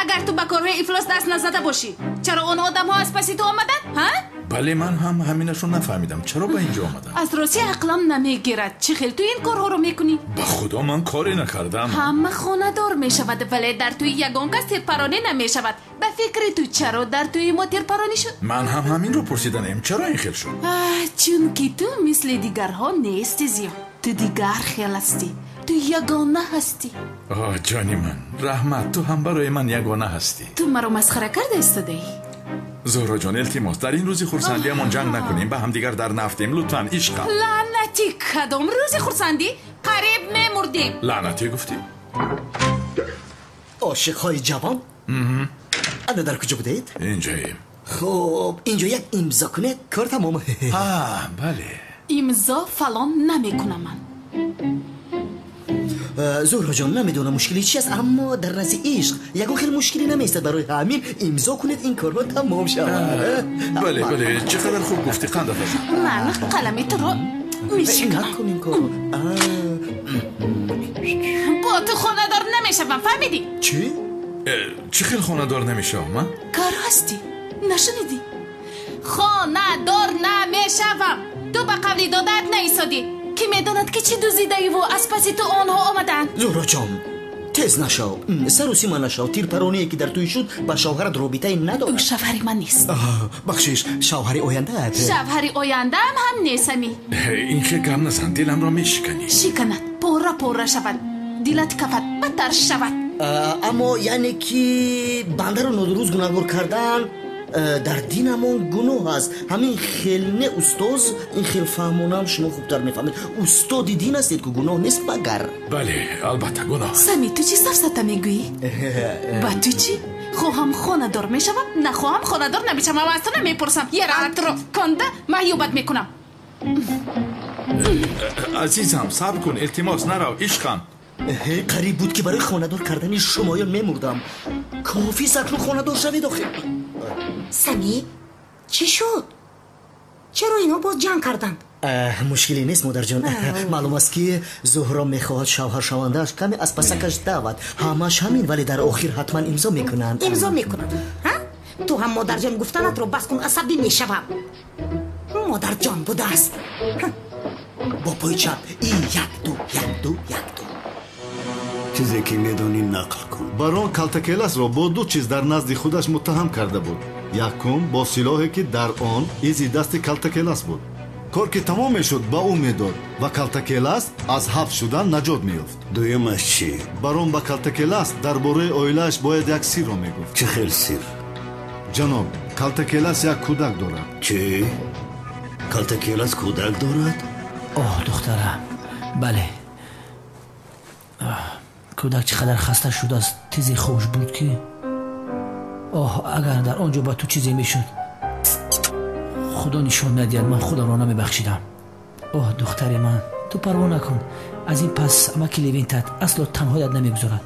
Speaker 17: Агар ту ба корҳои ифлос даст назада бошӣ, чаро он одамҳо аз паси ту омаданд, ҳа?
Speaker 8: Бале, ман ҳам ҳаминашро нафаҳмидам. Чаро ба инҷо омадам?
Speaker 17: Аз ростӣ ақлам намегирад. Чӣ хел ту ин корҳоро мекунӣ?
Speaker 8: Ба худо ман коре накардам.
Speaker 17: Ҳама хонадор мешавад, вале дар тӯи ягон кас тирпаронӣ намешавад. Ба фикри ту чаро дар тӯи мо тирпаронӣ шуд?
Speaker 8: Ман ҳам ҳаминро пурсиданем. Чаро ин хел шуд?
Speaker 17: Чунки ту мисли дигарҳо нести, Зиё. Ту дигар хел ҳастӣ. Ту ягона ҳастӣ.
Speaker 8: Оҳ, ҷони ман, раҳмат, ту ҳам барои ман ягона ҳастӣ.
Speaker 17: Ту маро масхара карда истодаӣ?
Speaker 8: Зуҳро ҷон, илтимос, дар ин рӯзи хурсандиамон ҷанг накунем, ба ҳамдигар дар нафтем. Лутфан, ишқам.
Speaker 17: Лаънатӣ, кадом рӯзи хурсандӣ? Қариб мемурдем.
Speaker 8: Лаънатӣ гуфтӣ?
Speaker 14: Ошиқҳои ҷавон, ана дар куҷо будед?
Speaker 8: Инҷоем.
Speaker 14: Хуб, инҷо як имзо кунед, кор тамом.
Speaker 8: Бале.
Speaker 17: Имзо фалон намекунам ман.
Speaker 14: Зуҳро ҷон, намедонам мушкили чи аст, аммо дар назди ишқ ягон хел мушкиле намеистад. Барои ҳамин имзо кунед, ин корҳо тамом шавад.
Speaker 8: Бале, бале, чӣ қадар хуб гуфтӣ, қандат азам.
Speaker 17: Ман қалами туро мешиканам.
Speaker 14: Накун ин корро.
Speaker 17: Бо ту хонадор намешавам, фаҳмидӣ?
Speaker 8: Чӣ? Чӣ хел хонадор намешавам, а?
Speaker 17: Кар ҳастӣ, нашунидӣ? Хонадор намешавам. Ту ба қавли додаат наистодӣ. Ки медонад ки чӣ дуздидаиву аз паси ту онҳо омаданд?
Speaker 14: Зуҳро ҷон, тез нашав, сару сима нашав. Тирпароние ки дар тӯй шуд ба шавҳарат робитае надорад.
Speaker 17: Ӯ шавҳари ман нест.
Speaker 14: Бахшиш, шавҳари ояндаат.
Speaker 17: Шавҳари ояндаам ҳам нестами.
Speaker 8: Ин хел гап назан, диламро мешиканӣ.
Speaker 17: Шиканад, пора пора шавад, дилат кафад, бадтар шавад.
Speaker 14: Аммо яъне ки бандаро нодуруст гунаҳгор кардан дар динамон гуноҳ аст. Ҳамин хел не, устоз, ин хел фаҳмонам шумо хубтар мефаҳмед. Устоди дин ҳастед ку, гуноҳ нест магар?
Speaker 8: Бале, албатта гуноҳ.
Speaker 17: Сами, ту чӣ сафсата мегӯӣ? Ба ту чӣ? Хоҳам хонадор мешавам, нахоҳам хонадор намешавам. Аз ту намепурсам. Яраатро конда маҳюбат мекунам.
Speaker 8: Азизам, сабр кун, илтимос, нарав, ишқам.
Speaker 14: Қариб буд ки барои хонадор кардани шумоён мемурдам. Кофист акнун хонадор шавед охир.
Speaker 5: Сами, чӣ шуд? Чаро инҳо боз ҷанг карданд?
Speaker 14: Мушкиле нест, модарҷон. Маълум аст ки Зуҳро мехоҳад шавҳаршавандааш каме аз пасакаш давад. Ҳамаш ҳамин, вале дар охир ҳатман имзо мекунанд.
Speaker 5: Имзо мекунанд, ҳа? Ту ҳам модарҷон гуфтанатро бас кун, асабӣ мешавам. Модарҷон будааст.
Speaker 14: Бо пои чап и як ду як ду як ду.
Speaker 12: Чизе ки медонӣ нақл кун.
Speaker 1: Барон Калтакеласро бо ду чиз дар назди худаш муттаҳам карда буд. Якум, бо силоҳе ки дар он изи дасти Калтакелас буд. Кор ки тамом мешуд, ба ӯ медод ва Калтакелас аз ҳабс шудан наҷот меёфт.
Speaker 12: Дуюмаш чӣ?
Speaker 1: Барон ба Калтакелас дар бораи оилааш бояд як сирро мегуфт.
Speaker 12: Чӣ хел сир?
Speaker 1: Ҷаноб, Калтакелас як кӯдак дорад.
Speaker 12: Чӣ? Калтакелас кӯдак дорад?
Speaker 3: Оҳ, духтарам, бале. Кӯдак чӣ қадар хаста шудааст, тезе хобш буд ки. Оҳ, агар дар он ҷо ба ту чизе мешуд, худо нишон надиҳад, ман худамро намебахшидам. Оҳ, духтари ман, ту парво накун. Аз ин пас амаки Левинтат асло танҳоят намегузорад.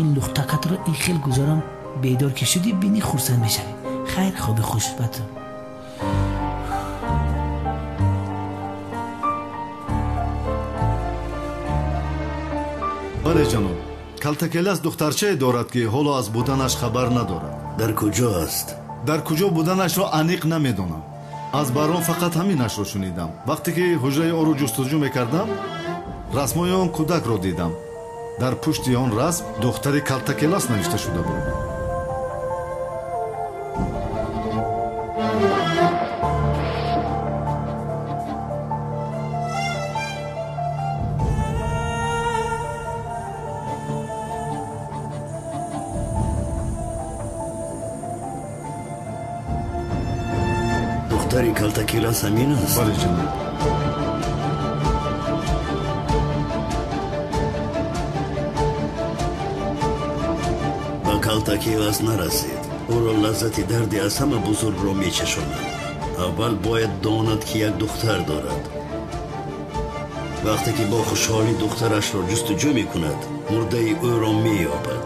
Speaker 3: Ин лухтакатро ин хел гузорам, бедор ки шудӣ, бинӣ хурсанд мешавӣ. Хайр, хоби хуш ба ту.
Speaker 1: Бале, ҷаноб, Калтакелас духтарчае дорад ки ҳоло аз буданаш хабар надорад.
Speaker 12: Дар куҷо аст?
Speaker 1: Дар куҷо буданашро аниқ намедонам. Аз барон фақат ҳаминашро шунидам. Вақте ки ҳуҷраи ӯро ҷустуҷӯ мекардам, расмҳои он кӯдакро дидам. Дар пушти он расм духтари Калтакелас навишта шуда буд.
Speaker 12: Духтари Калтакелас ҳамин аст?
Speaker 1: Бале, ҷаноб.
Speaker 12: Ба Калтакелас нарасид. Ӯро лаззати дарди аз ҳама бузургро мечашонад. Аввал бояд донад ки як духтар дорад. Вақте ки бо хушҳолӣ духтарашро ҷустуҷӯ мекунад, мурдаи ӯро меёбад.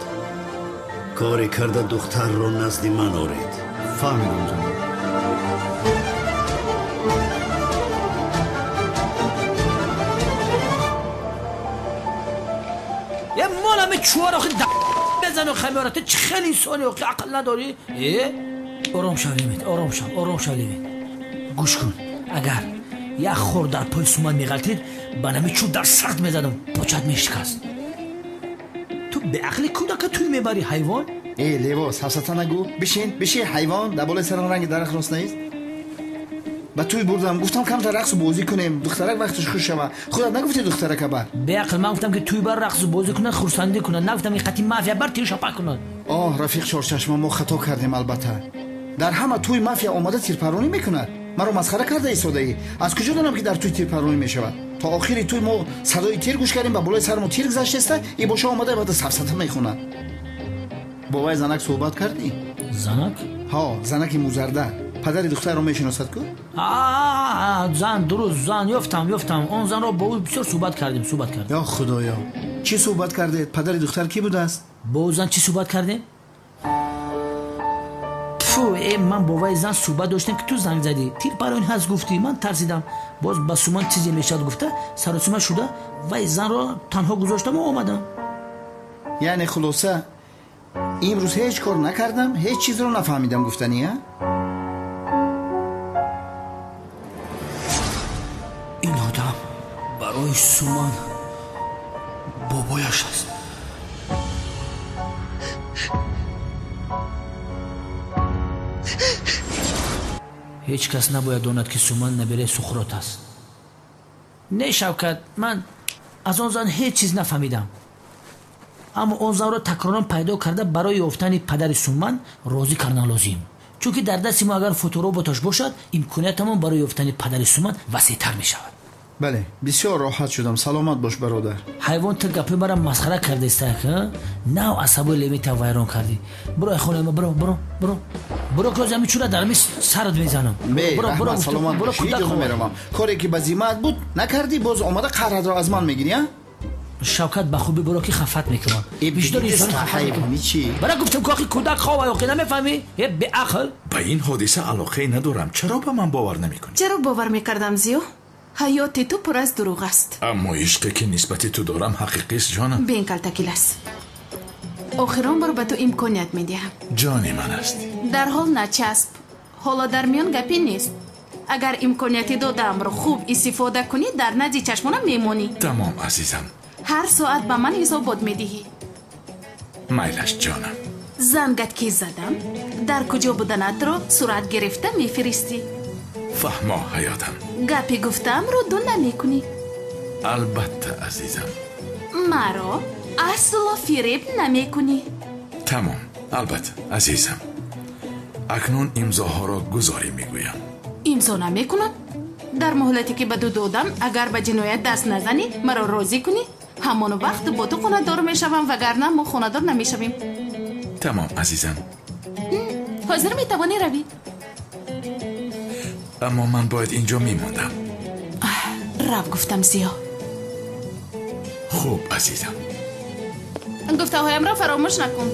Speaker 12: Коре карда духтарро назди ман оред.
Speaker 1: Фаҳмидам, ҷаноб.
Speaker 3: Е мол ҳаме чӯвар охи безану хамёра, ту чӣ хеле инсони охи, ақл надорӣ? Е ором шав, Левент, ором шав, ором шав, Левент. Гӯш кун, агар як хор дар пои Суман меғалтид, ба нами чӯб дар сарт мезадам, почат мешикаст. Ту беақли кӯдака туй мебарӣ, ҳайвон.
Speaker 2: Э Лево, сафсата нагӯ, бишин, бишин, ҳайвон, дар болои сарам ранги дарахт рост нест. Ба туй бурдам, гуфтам камтар рақсу бозӣ кунем, духтарак вақташ хуш шава. Худат нагуфти духтарака бар?
Speaker 3: Беақл, ман гуфтам ки туй бар рақсу бозӣ кунад, хурсандӣ кунад, нагуфтам ки қати мафия бар тир шапак кунад.
Speaker 2: Оҳ, рафиқ Чорчашма, мо хато кардем албатта. Дар ҳама туй мафия омада тирпаронӣ мекунад. Маро масхара карда истодаӣ. Аз куҷо донам ки дар туй тирпаронӣ мешавад? То охири туй мо садои тир гӯш кардем, ба болои сармо тир гузаштеста, и боша омада баъда сафсата мехонад. Бо вай занак суҳбат кардӣ?
Speaker 3: Занак?
Speaker 2: Ҳо, занаки музарда. Падари духтарро мешиносад ку?
Speaker 3: Зан, дуруст, зан, ёфтам, ёфтам. Он занро бо ӯ бисёр суҳбат кардем, суҳбат кардем.
Speaker 2: Ё худоё, чӣ суҳбат кардед? Падари духтар кӣ будааст?
Speaker 3: Бо ӯ зан чӣ суҳбат кардем? Фу, э ман бо вай зан суҳбат доштем ки ту занг задӣ. Тирпароин ҳаст гуфтӣ, ман тарсидам. Боз ба Суман чизе мешавад гуфта, саросима шуда, вай занро танҳо гузоштаму омадам.
Speaker 2: Яъне хулоса, имрӯз ҳеҷ кор накардам, ҳеҷ чизро нафаҳмидам гуфтанӣ, а?
Speaker 3: Ин одам барои Суман бобояш аст. Ҳеҷ кас набояд донад ки Суман набираи Суқрот аст. Не, Шавкат, ман аз он зан ҳеҷ чиз нафаҳмидам. Аммо он занро такроран пайдо карда барои ёфтани падари Суман розӣ кардан лозим. Чунки дар дасти мо агар фотороботаш бошад, имкониятамон барои ёфтани падари Суман васеътар мешавад.
Speaker 2: Бале, бисёр роҳат шудам. Саломат бош, бародар.
Speaker 3: Ҳайвон, ту гапи мара масхара кардаистак, нав асабои Левита вайрон кардӣ. Биро ай хонаи ма, биро, биро, биро. Биро, ки ҳозир ҳамин чӯра дар ҳамин сарат мезанам.
Speaker 2: Бе, саломат бош, ҳеҷ ҷо намеравам. Коре ки ба зиммаат буд накардӣ, боз омада қаҳратро аз ман мегирӣ, а?
Speaker 3: Шавкат, ба хубӣ биро ки хафат мекунам. Виҷдони инсони хафат мекунам. Бара гуфтам ки охи кӯдак хова, охи намефаҳмӣ? Е беақл.
Speaker 8: Ба ин ҳодиса алоқае надорам. Чаро ба ман бовар намекунӣ?
Speaker 17: Чаро бовар мекардам, Зиё? Ҳаёти ту пур аз дурӯғ аст.
Speaker 8: Аммо ишқе ки нисбати ту дорам ҳақиқист, ҷонам.
Speaker 17: Бин, Калтакилас, охирон бор ба ту имконият медиҳам.
Speaker 8: Ҷони ман ҳастӣ.
Speaker 17: Дарҳол начасп. Ҳоло дар миён гапе нест. Агар имконияти додаамро хуб истифода кунӣ, дар назди чашмонам мемонӣ.
Speaker 8: Тамом, азизам.
Speaker 17: Ҳар соат ба ман ҳисобот медиҳӣ.
Speaker 8: Майлаш, ҷонам.
Speaker 17: Зангат ки задам, дар куҷо буданатро сурат гирифта мефиристӣ.
Speaker 8: Фаҳмо, ҳаётам.
Speaker 17: Гапи гуфтаамро ду намекунӣ.
Speaker 8: Албатта, азизам.
Speaker 17: Маро асло фиреб намекунӣ.
Speaker 8: Тамом, албатта, азизам. Акнун имзоҳоро гузорӣ мегӯям.
Speaker 17: Имзо намекунам. Дар муҳлате ки ба ту додам, агар ба ҷиноят даст назанӣ, маро розӣ кунӣ, ҳамон вақт бо ту хонадор мешавам, вагарна мо хонадор намешавем.
Speaker 8: Тамом, азизам.
Speaker 17: Ҳозир метавонӣ равӣ.
Speaker 8: Аммо ман бояд инҷо мемондам.
Speaker 17: Рав, гуфтам, Зиё.
Speaker 8: Хуб, азизам.
Speaker 17: Гуфтаҳоямро фаромӯш накун.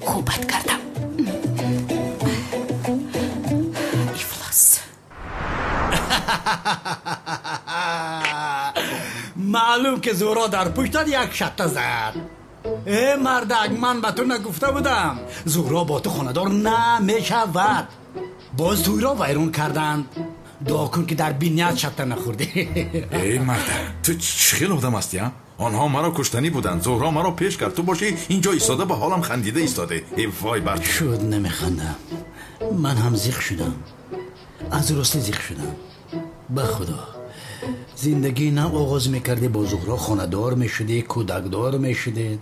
Speaker 17: Хубат кардам. Ифлос.
Speaker 18: Маълум ки Зуҳро дар пуштат як шатта зад. Э мардак, ман ба ту нагуфта будам. Зуҳро бо ту хонадор намешавад. Боз туйро вайрон карданд. Дуо кун ки дар биният шатта нахӯрдӣ.
Speaker 8: Эй мардак, ту чӣ хел одам ҳастӣ, а? Онҳо маро куштанӣ буданд. Зуҳро маро пеш кард. Ту бошӣ инҷо истода ба ҳолам хандида истоде. Эй вой бар ту.
Speaker 18: Шуд, намехандам. Ман ҳам зиқ шудам. Аз ростӣ зиқ шудам. Ба худо. Зиндагӣ нав оғоз мекардӣ, бо Зуҳро хонадор мешудӣ, кӯдакдор мешудед.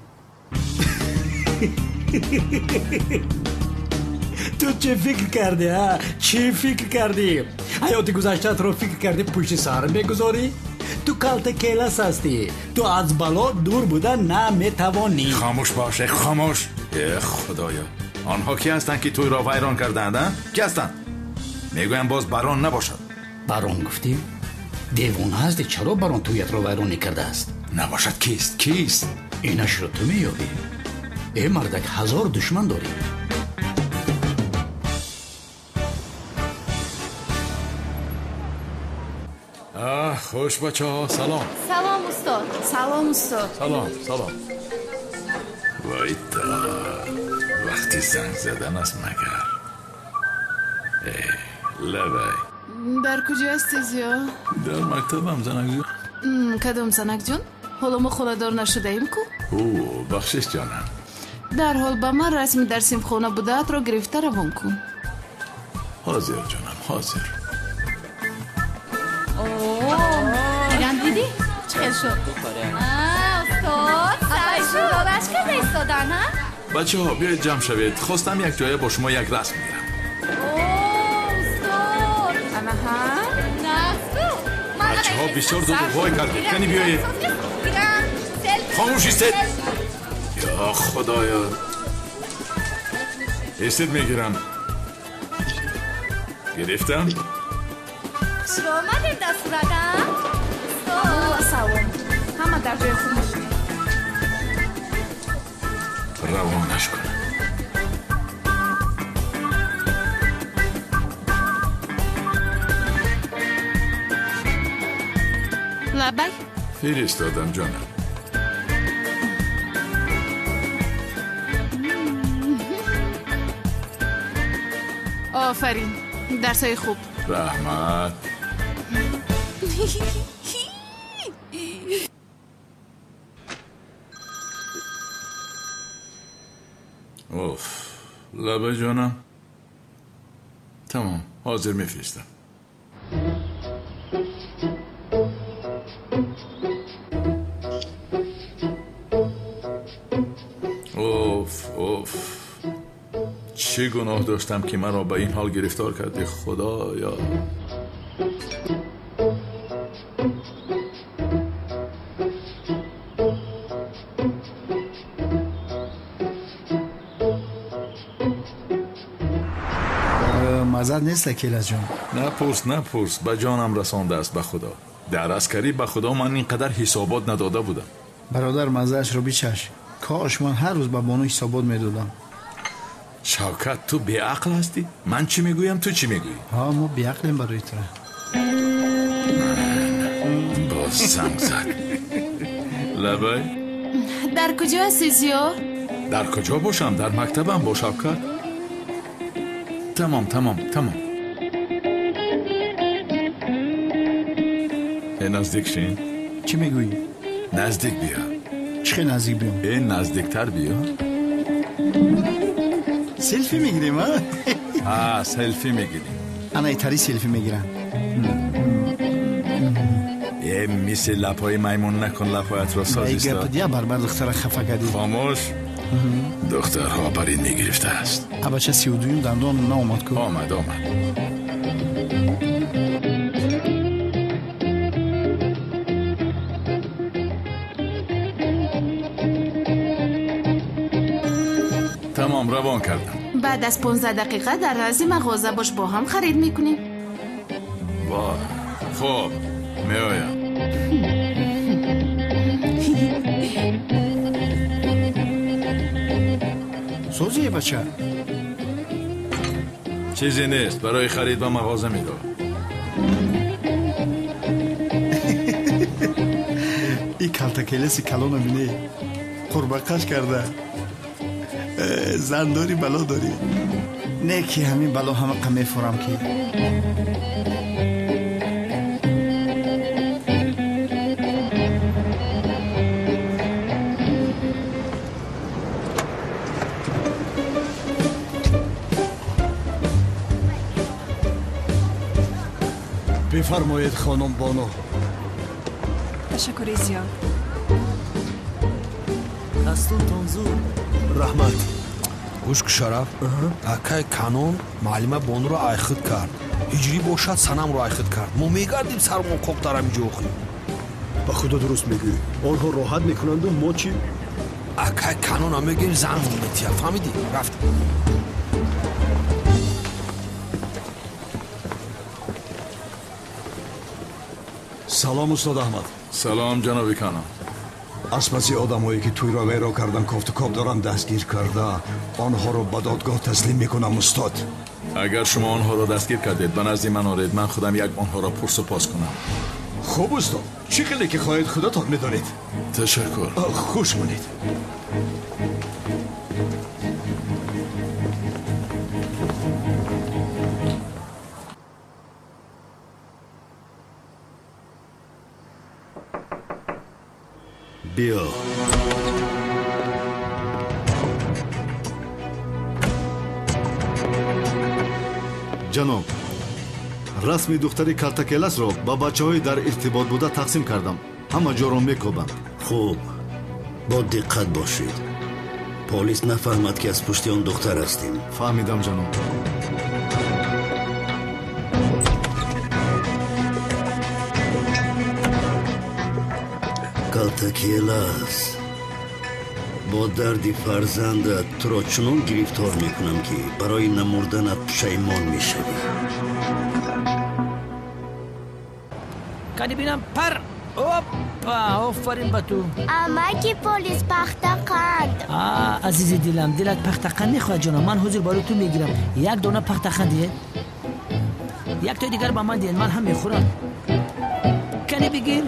Speaker 18: Ту чӣ фикр кардӣ, а? Чӣ фикр кардӣ? Ҳаёти гузаштаатро фикр кардӣ, пушти сар мегузорӣ? Ту калта келас ҳастӣ. Ту аз бало дур буда наметавонӣ.
Speaker 8: Хомӯш бош, э хомӯш. Э худоё. Онҳо ки ҳастанд, ки тӯйро вайрон кардаанд? Ки ҳастанд? Мегӯям боз барон набошад.
Speaker 18: Барон гуфтӣ? Девона ҳастӣ, чаро барон тӯятро вайрон накардааст?
Speaker 8: Набошад кист? Кист?
Speaker 18: Инашро ту меёбӣ. Э мардак, 1000 душман дорӣ.
Speaker 8: Хуш бачаҳо, салом.
Speaker 17: Салом устод. Салом устод.
Speaker 8: Салом, салом. Вайта, вақти занг задан аст магар? Лабай.
Speaker 17: Дар куҷо ҳастӣ, Зиё?
Speaker 8: Дар мактабам, занакҷон.
Speaker 17: Кадом занакҷон? Ҳоло мо хонадор нашудаем ку?
Speaker 8: Ӯ, бахшиш ҷонам.
Speaker 17: Дарҳол ба ман расми дар синфхона будаатро гирифта равон кун.
Speaker 8: Ҳозир ҷонам, ҳозир.
Speaker 17: Иран дидӣ? Чӣ хел шуд? Устод, саршӯрораш карда истодан, ҳа?
Speaker 8: Бачаҳо, биёед ҷамъ шавед. Хостам як ҷоя бо шумо як расм гирам.
Speaker 17: Устод! Анаҳа? Нағзку?
Speaker 8: Бачаҳо, бисёр дудуғвой кардед. Кани биёед. Хомӯш истед! Ё Худоё! Истед мегирам. Гирифтам?
Speaker 17: Шуро омадем дар сурат, а? Салом. Ҳама дар ҷои худ мешинед.
Speaker 8: Равонаш кунам.
Speaker 17: Лабай?
Speaker 8: Фиристодам ҷонам.
Speaker 17: Офарин. Дарсҳои хуб.
Speaker 8: Раҳмат. Оф, лаба ҷонам. Тамом, ҳозир мефиристам. Оф, оф. Чӣ гуноҳ доштам, ки маро ба ин ҳол гирифтор кардӣ, Худоё.
Speaker 2: Маззат нест, Акиласҷон?
Speaker 8: Напурс, напурс, ба ҷонам расондааст ба Худо. Дар аскарӣ ба Худо ман ин қадар ҳисобот надода будам.
Speaker 2: Бародар, маззаашро бичаш. Кош ман ҳар рӯз ба бону ҳисобот медодам.
Speaker 8: Шавкат, ту беақл ҳастӣ? Ман чӣ мегӯям, ту чӣ мегӯӣ?
Speaker 2: Ҳа, мо беақлем барои тура.
Speaker 8: Боз занг зад. Лабай?
Speaker 17: Дар куҷо ҳастӣ, Зиё?
Speaker 8: Дар куҷо бошам? Дар мактабам бо Шавкат. Тамом, тамом, тамом. Э, наздик шин.
Speaker 2: Чӣ мегӯӣ?
Speaker 8: Наздик биё.
Speaker 2: Чӣ хел наздик биём?
Speaker 8: Э, наздиктар биё.
Speaker 2: Селфи мегирем, а?
Speaker 8: А, селфи мегирем.
Speaker 2: Ана итари селфи мегирам.
Speaker 8: Э, мисли лабҳои маймун накун, лабҳоятро соз истод.
Speaker 2: Гап дия барбар духтара хафа кардӣ.
Speaker 8: Хомӯш. Духтарҳо бар ин мегирифтааст.
Speaker 2: Абача 32-юм дандон наомад ку?
Speaker 8: Омад, омад. Тамом, равон кардам.
Speaker 17: Баъд аз 15 дақиқа дар назди мағоза бош, бо ҳам харид мекунем.
Speaker 8: Вой, хуб, меоям.
Speaker 2: Созие, бача?
Speaker 8: Чизе нест, барои харид ба мағоза меравам.
Speaker 2: И калтакелеси калона бинӣ, қурбақаш карда. Зан дорӣ, бало дорӣ. Не ки ҳамин бало ҳамақа мефурам ки.
Speaker 11: Бифармоед, хонум Бону.
Speaker 13: Ташаккури зиёд.
Speaker 7: Дастунтон зур.
Speaker 16: Раҳмат.
Speaker 15: Гӯш ку, Шараф, акай Канон муаллима Бонуро айхид кард. Ҳиҷрӣ бошад, Санамро айхид кард. Мо мегардим сармон қоқ дар ҳамин ҷо охир.
Speaker 16: Ба Худо дуруст мегӯӣ. Онҳо роҳат мекунанду мо чӣ?
Speaker 15: Акай Канона мегӯем, занмон метия. Фаҳмидӣ? Рафтем.
Speaker 11: Салом устод Аҳмад.
Speaker 8: Салом ҷаноби Канон.
Speaker 11: Аз паси одамҳое ки тӯйро вайро кардан кофту коб дорам дастгир карда, онҳоро ба додгоҳ таслим мекунам устод.
Speaker 8: Агар шумо онҳоро дастгир кардед, ба назди ман оред, ман худам як онҳоро пурсу пос кунам.
Speaker 11: Хуб устод, чӣ хеле ки хоҳед худатон медонед.
Speaker 8: Ташаккур.
Speaker 11: Хуш монед.
Speaker 12: Биё.
Speaker 1: Ҷаноб, расми духтари Калтакеласро ба бачаҳои дар иртибот буда тақсим кардам. Ҳама ҷоро мекобанд.
Speaker 12: Хуб, бо диққат бошед. Полис нафаҳмад, ки аз пушти он духтар ҳастем.
Speaker 1: Фаҳмидам, ҷаноб.
Speaker 12: Калтакелас, бо дарди фарзандат туро чунон гирифтор мекунам, ки барои намурданат пушаймон мешавӣ.
Speaker 3: Кани бинам, пар! Опа, офарин ба ту.
Speaker 10: Амаки полис, пахтақанд.
Speaker 3: А, азизи дилам, дилат пахтақанд мехоҳад, ҷонам. Ман ҳозир барои ту мегирам. Як дона пахтақанд диҳед. Яктои дигар ба ман диҳед, ман ҳам мехӯрам. Кани бигир.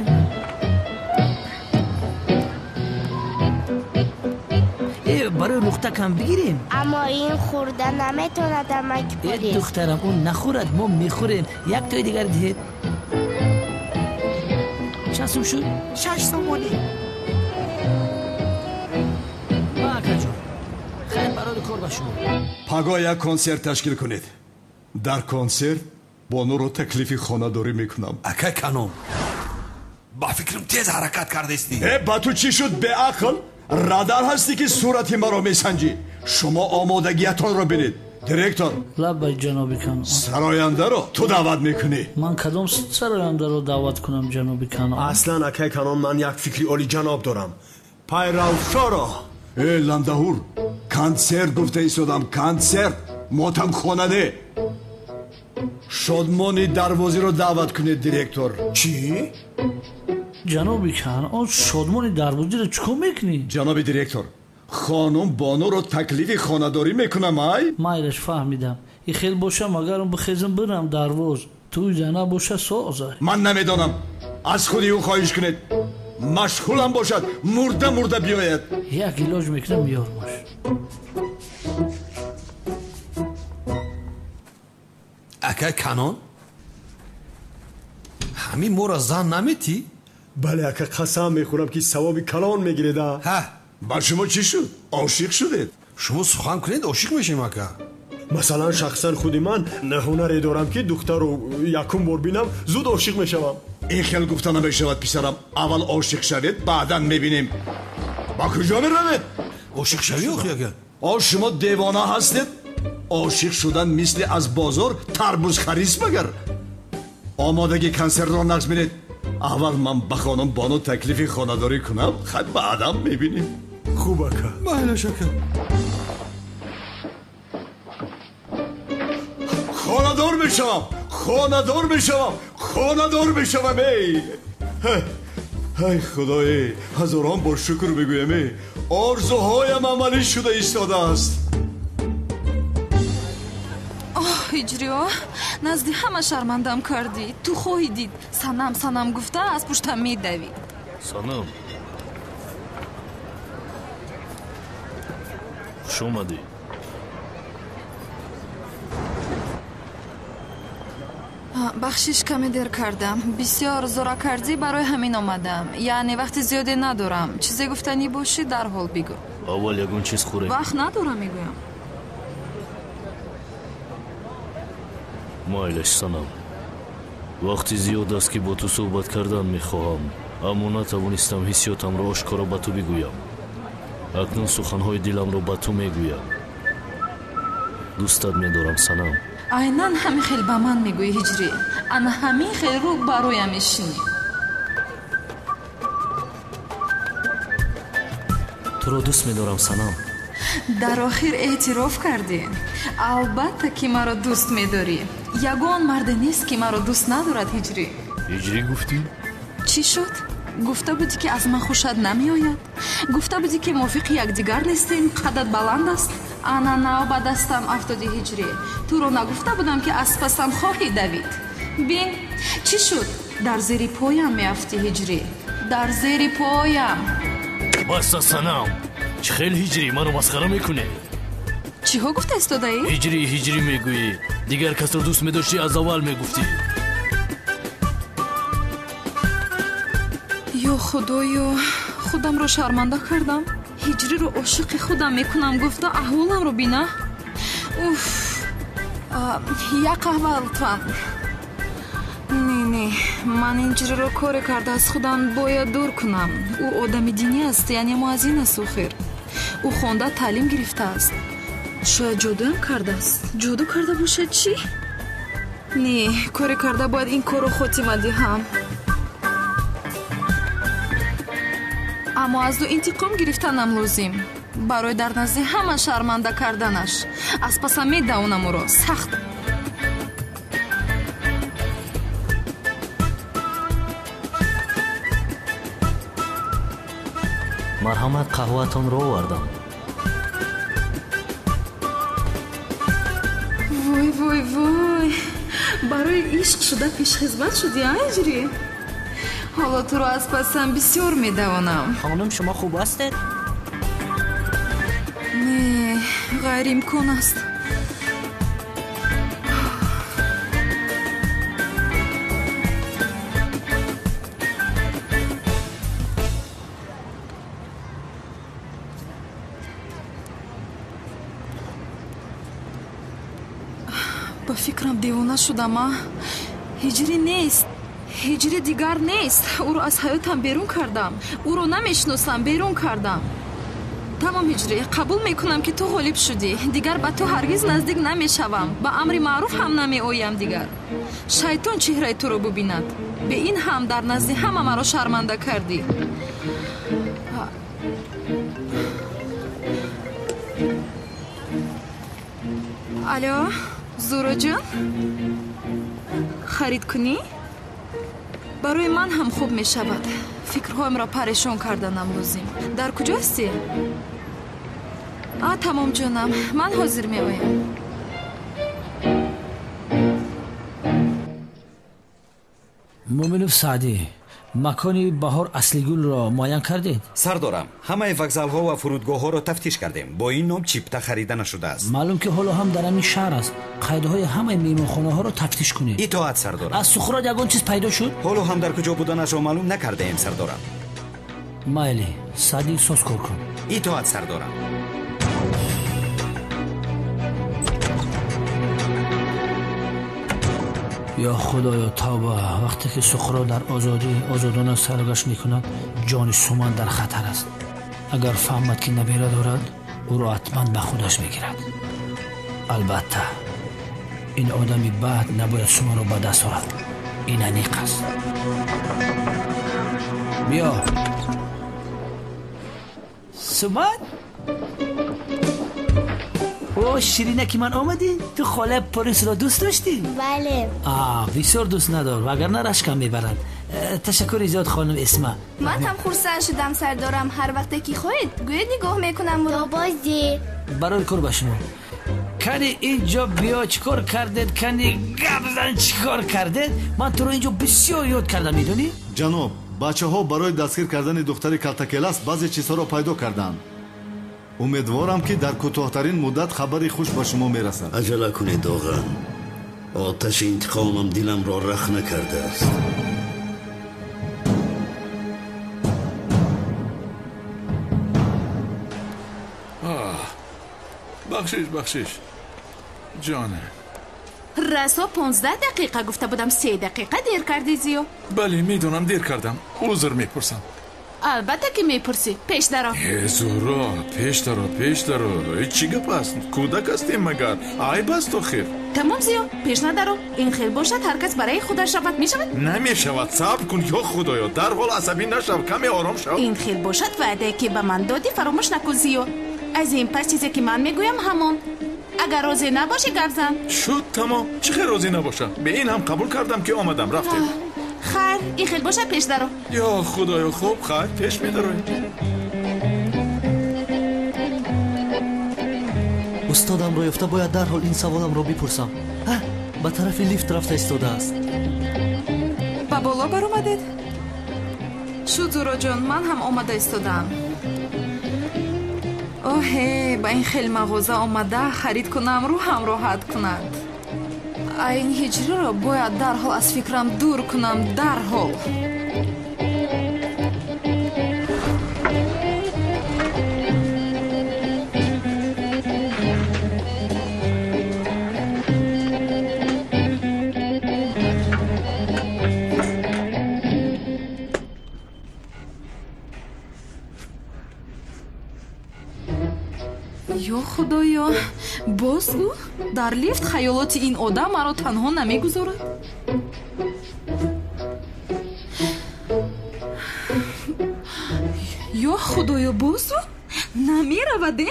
Speaker 3: Барои лухтакам бигирем.
Speaker 10: Аммо ин хӯрда наметавонад, амаки полис.
Speaker 3: Духтарам, ӯ нахӯрад, мо мехӯрем. Яктои дигар диҳед. Чанд сум шуд?
Speaker 5: 6 сомонӣ.
Speaker 3: Ма, акаҷон, хайр барои кор ба шумо.
Speaker 11: Пагоҳ як консерт ташкил кунед. Дар консерт бонуро таклифи хонадорӣ мекунам.
Speaker 15: Акай Канон, ба фикрам тез ҳаракат кардастӣ.
Speaker 11: Э, ба ту чӣ шуд, беақл? Радар ҳастӣ, ки сурати маро месанҷӣ? Шумо омодагиятонро бинед. Директор.
Speaker 19: Лаббай, ҷаноби Канон.
Speaker 11: Сарояндаро ту даъват мекунӣ.
Speaker 19: Ман кадом сарояндаро даъват кунам, ҷаноби Канон?
Speaker 16: Аслан, акай Канон, ман як фикри олиҷаноб дорам. Пайравшоро.
Speaker 11: Э, ландаҳур, консерт гуфта истодам, консерт, мотамхона не. Шодмони дарвозиро даъват кунед, директор.
Speaker 16: Чӣ?
Speaker 19: Ҷаноби Канон, шодмони дарвозиро чӣ кор мекунӣ?
Speaker 11: Ҷаноби директор, хонум бонуро таклифи хонадорӣ мекунам, ай?
Speaker 19: Майлаш, фаҳмидам. И хел бошам, агарам бихезам бирам дарвоз, тӯй зана боша созай.
Speaker 11: Ман намедонам, аз худи ӯ хоҳиш кунед. Машғулам бошад, мурда мурда биёяд.
Speaker 19: Як илоҷ мекунам, меёрмаш.
Speaker 15: Акай Канон, ҳамин моро зан наметӣ?
Speaker 16: Бале, ака, қасам мехӯрам, ки савоби калон мегиреда.
Speaker 15: Ҳа.
Speaker 11: Ба шумо чӣ шуд? Ошиқ шудед?
Speaker 15: Шумо сухан кунед, ошиқ мешем, ака.
Speaker 16: Масалан, шахсан худи ман ҳунаре дорам, ки духтару якум бор бинам, зуд ошиқ мешавам.
Speaker 11: Ин хел гуфта намешавад, писарам. Аввал ошиқ шавед, баъдан мебинем. Ба куҷо меравед?
Speaker 15: Ошиқ шавӣ, охи, ака.
Speaker 11: О, шумо девона ҳастед? Ошиқ шудан мисли аз бозор тарбуз харист магар? Омодагии консертро нақш бинед. Аввал ман ба хонум бону таклифи хонадорӣ кунам, хай баъдан мебинем.
Speaker 16: Хуб, ака.
Speaker 15: Майлаш, ака.
Speaker 11: Хонадор мешавам, хонадор мешавам, хонадор мешавам, эй! Ай худое, ҳазорон бор шукр бигӯям, эй! Орзуҳоям амалӣ шуда истодааст.
Speaker 6: Оҳ, Ҳиҷриё, назди ҳама шармандам кардӣ. Ту хоҳӣ дид, санам санам гуфта аз пуштам медавӣ.
Speaker 20: Санам, хуш омадӣ.
Speaker 6: Бахшиш, каме дер кардам. Бисёр зора кардӣ, барои ҳамин омадам. Яъне вақти зиёде надорам. Чизе гуфтанӣ бошӣ, дарҳол бигӯ.
Speaker 20: Аввал ягон чиз хӯрем.
Speaker 6: Вақт надорам, мегӯям.
Speaker 20: Майлаш, санам, вақти зиёд аст, ки бо ту суҳбат кардан мехоҳам, аммо натавонистам ҳиссиётамро ошкоро ба ту бигӯям. Акнун суханҳои диламро ба ту мегӯям. Дӯстат медорам, санам.
Speaker 6: Айнан ҳамин хел ба ман мегӯӣ, Ҳиҷрӣ. Ана ҳамин хел рӯ ба рӯям мешинӣ.
Speaker 20: Туро дӯст медорам, санам.
Speaker 6: Дар охир эътироф кардӣ. Албатта, ки маро дӯст медорӣ. Ягон марде нест, ки маро дӯст надорад, Ҳиҷрӣ.
Speaker 20: Ҳиҷрӣ гуфтӣ?
Speaker 6: Чӣ шуд? Гуфта будӣ, ки аз ман хушат намеояд. Гуфта будӣ, ки мувофиқи якдигар нестем, қадат баланд аст. Ана нав ба дастам афтоди, Ҳиҷрӣ. Туро нагуфта будам, ки аз пасам хоҳӣ давид? Бин, чӣ шуд? Дар зери поям меафтӣ, Ҳиҷрӣ, дар зери поям.
Speaker 20: Баста, санам. Чӣ хел, Ҳиҷрӣ, маро масхара мекунӣ?
Speaker 6: Чиҳо гуфта истодаӣ?
Speaker 20: Ҳиҷрӣ, ҳиҷрӣ мегӯӣ. Дигар касро дӯст медоштӣ, аз аввал мегуфтӣ.
Speaker 6: Ё Худоё, худамро шарманда кардам. Ҳиҷриро ошиқи худам мекунам гуфта, аҳволамро бина. Уф, як қаҳва лутфан. Не, не, ман ҳиҷриро коре карда аз худам бояд дур кунам. Ӯ одами динӣ аст, яъне муаззин аст. Охир ӯ хонда, таълим гирифтааст. Шояд ҷодуам кардааст. Ҷоду карда бошад чӣ? Не, коре карда бояд ин корро хотима диҳам. Аммо аз ӯ интиқом гирифтанам лозим, барои дар назди ҳама шарманда карданаш. Аз пасам медавонам ӯро сахт.
Speaker 20: Марҳамат, қаҳваатонро овардам.
Speaker 6: Вой, вой, вой, барои ишқ шуда пешхизмат шудӣ, а, Ҳиҷрӣ? Ҳоло туро аз пасам бисёр медавонам.
Speaker 21: Хонум, шумо хуб ҳастед?
Speaker 6: Не, ғайриимкон аст. Ба фикрам, девона шудам. А, Ҳиҷрӣ нест, Ҳиҷрӣ дигар нест. Ӯро аз ҳаётам берун кардам, ӯро намешиносам, берун кардам. Тамом, Ҳиҷрӣ, қабул мекунам, ки ту ғолиб шудӣ. Дигар ба ту ҳаргиз наздик намешавам, ба амри маъруф ҳам намеоям дигар. Шайтон чеҳраи туро бубинад. Бе ин ҳам дар назди ҳама маро шарманда кардӣ. Алё, Зуроҷон, харид кунӣ? Барои ман ҳам хуб мешавад. Фикрҳоямро парешон карданам лозим. Дар куҷо ҳастӣ? А, тамом, ҷонам, ман ҳозир меоям.
Speaker 3: Муминов Саъдӣ, макони Баҳор Аслигулро муайян кардед?
Speaker 4: Сардорам, ҳамаи вокзалҳо ва фурудгоҳҳоро тафтиш кардем. Бо ин ном чипта харида нашудааст.
Speaker 3: Маълум, ки ҳоло ҳам дар ҳамин шаҳр аст. Қайдҳои ҳамаи меҳмонхонаҳоро тафтиш кунед.
Speaker 4: Итоат, сардорам.
Speaker 3: Аз Сухрот ягон чиз пайдо шуд?
Speaker 4: Ҳоло ҳам дар куҷо буданашро маълум накардаем, сардорам.
Speaker 3: Майли, Саъдӣ, соз кор кун.
Speaker 4: Итоат, сардорам.
Speaker 3: Ё Худоё, тавба! Вақте ки Суқрот дар озодӣ озодона саргашт мекунад, ҷони Суман дар хатар аст. Агар фаҳмад, ки набера дорад, ӯро ҳатман ба худаш мегирад. Албатта, ин одами бад набояд Суманро ба даст орад. Ин аниқ аст. Биё, Суман. О, ширина, ки ман омадӣ. Ту холаи полисро дӯст доштӣ?
Speaker 10: Бале.
Speaker 3: А, бисёр дӯст надор, вагарна рашкам мебарад. Ташаккури зиёд, хонум Эсма.
Speaker 22: Ман ҳам хурсанд шудам, сардорам. Ҳар вақте ки хоҳед, гӯед, нигоҳ мекунам ӯро.
Speaker 10: Бозӣ.
Speaker 3: Барои кор ба шумо. Кани, инҷо биё, чӣ кор кардед? Кани, гап зан, чӣ кор кардед? Ман туро инҷо бисёр ёд кардам, медонӣ?
Speaker 1: Ҷаноб, бачаҳо барои дастгир кардани духтари калтакелас баъзе чизҳоро пайдо карданд. Умедворам, ки дар кӯтоҳтарин муддат хабари хуш ба шумо мерасад.
Speaker 12: Аҷала кунед, Оған. Оташи интиқомам диламро рахна кардааст.
Speaker 8: Бахшиш, бахшиш, ҷонам.
Speaker 17: Расо 15 дақиқа гуфта будам, 3 дақиқа дер кардӣ, Зиё.
Speaker 8: Бале, медонам, дер кардам, узр мепурсам.
Speaker 17: Албатта, ки мепурсӣ. Пеш даро.
Speaker 8: Э, Зуҳро, пеш даро, пеш даро. Чӣ гап аст? Кӯдак ҳастем магар? Айб аст охир.
Speaker 17: Тамом, Зиё, пеш надаро. Ин хел бошад, ҳар кас барои худаш равад, мешавад?
Speaker 8: Намешавад. Сабр кун. Ё Худоё, дарҳол асабӣ нашав, каме ором шав.
Speaker 17: Ин хел бошад, ваъдае, ки ба ман додӣ, фаромӯш накун, Зиё. Аз ин пас чизе, ки ман мегӯям, ҳамон. Агар розӣ набошӣ, гап зан.
Speaker 8: Шуд, тамом. Чӣ хел розӣ набошам? Бе ин ҳам қабул кардам, ки омадам. Рафтем.
Speaker 17: Хайр, ин хел боша, пеш даро.
Speaker 8: Ё худоё, хуб, хайр, пеш медароем.
Speaker 7: Устодамро ёфта бояд дарҳол ин саволамро бипурсам. Ба тарафи лифт рафта истодааст.
Speaker 6: Ба боло баромадед? Шуд, Зуроҷон, ман ҳам омада истодаам. Оҳе, ба ин хел мағоза омада харид кунам, рӯҳам роҳат кунад. Ин ҳиҷриро бояд дарҳол аз фикрам дур кунам, дарҳол. Ё худоё, боз ӯ дар лифт. Хаёлоти ин одам маро танҳо намегузорад. Ё худоё, боз ӯ намеравад, э?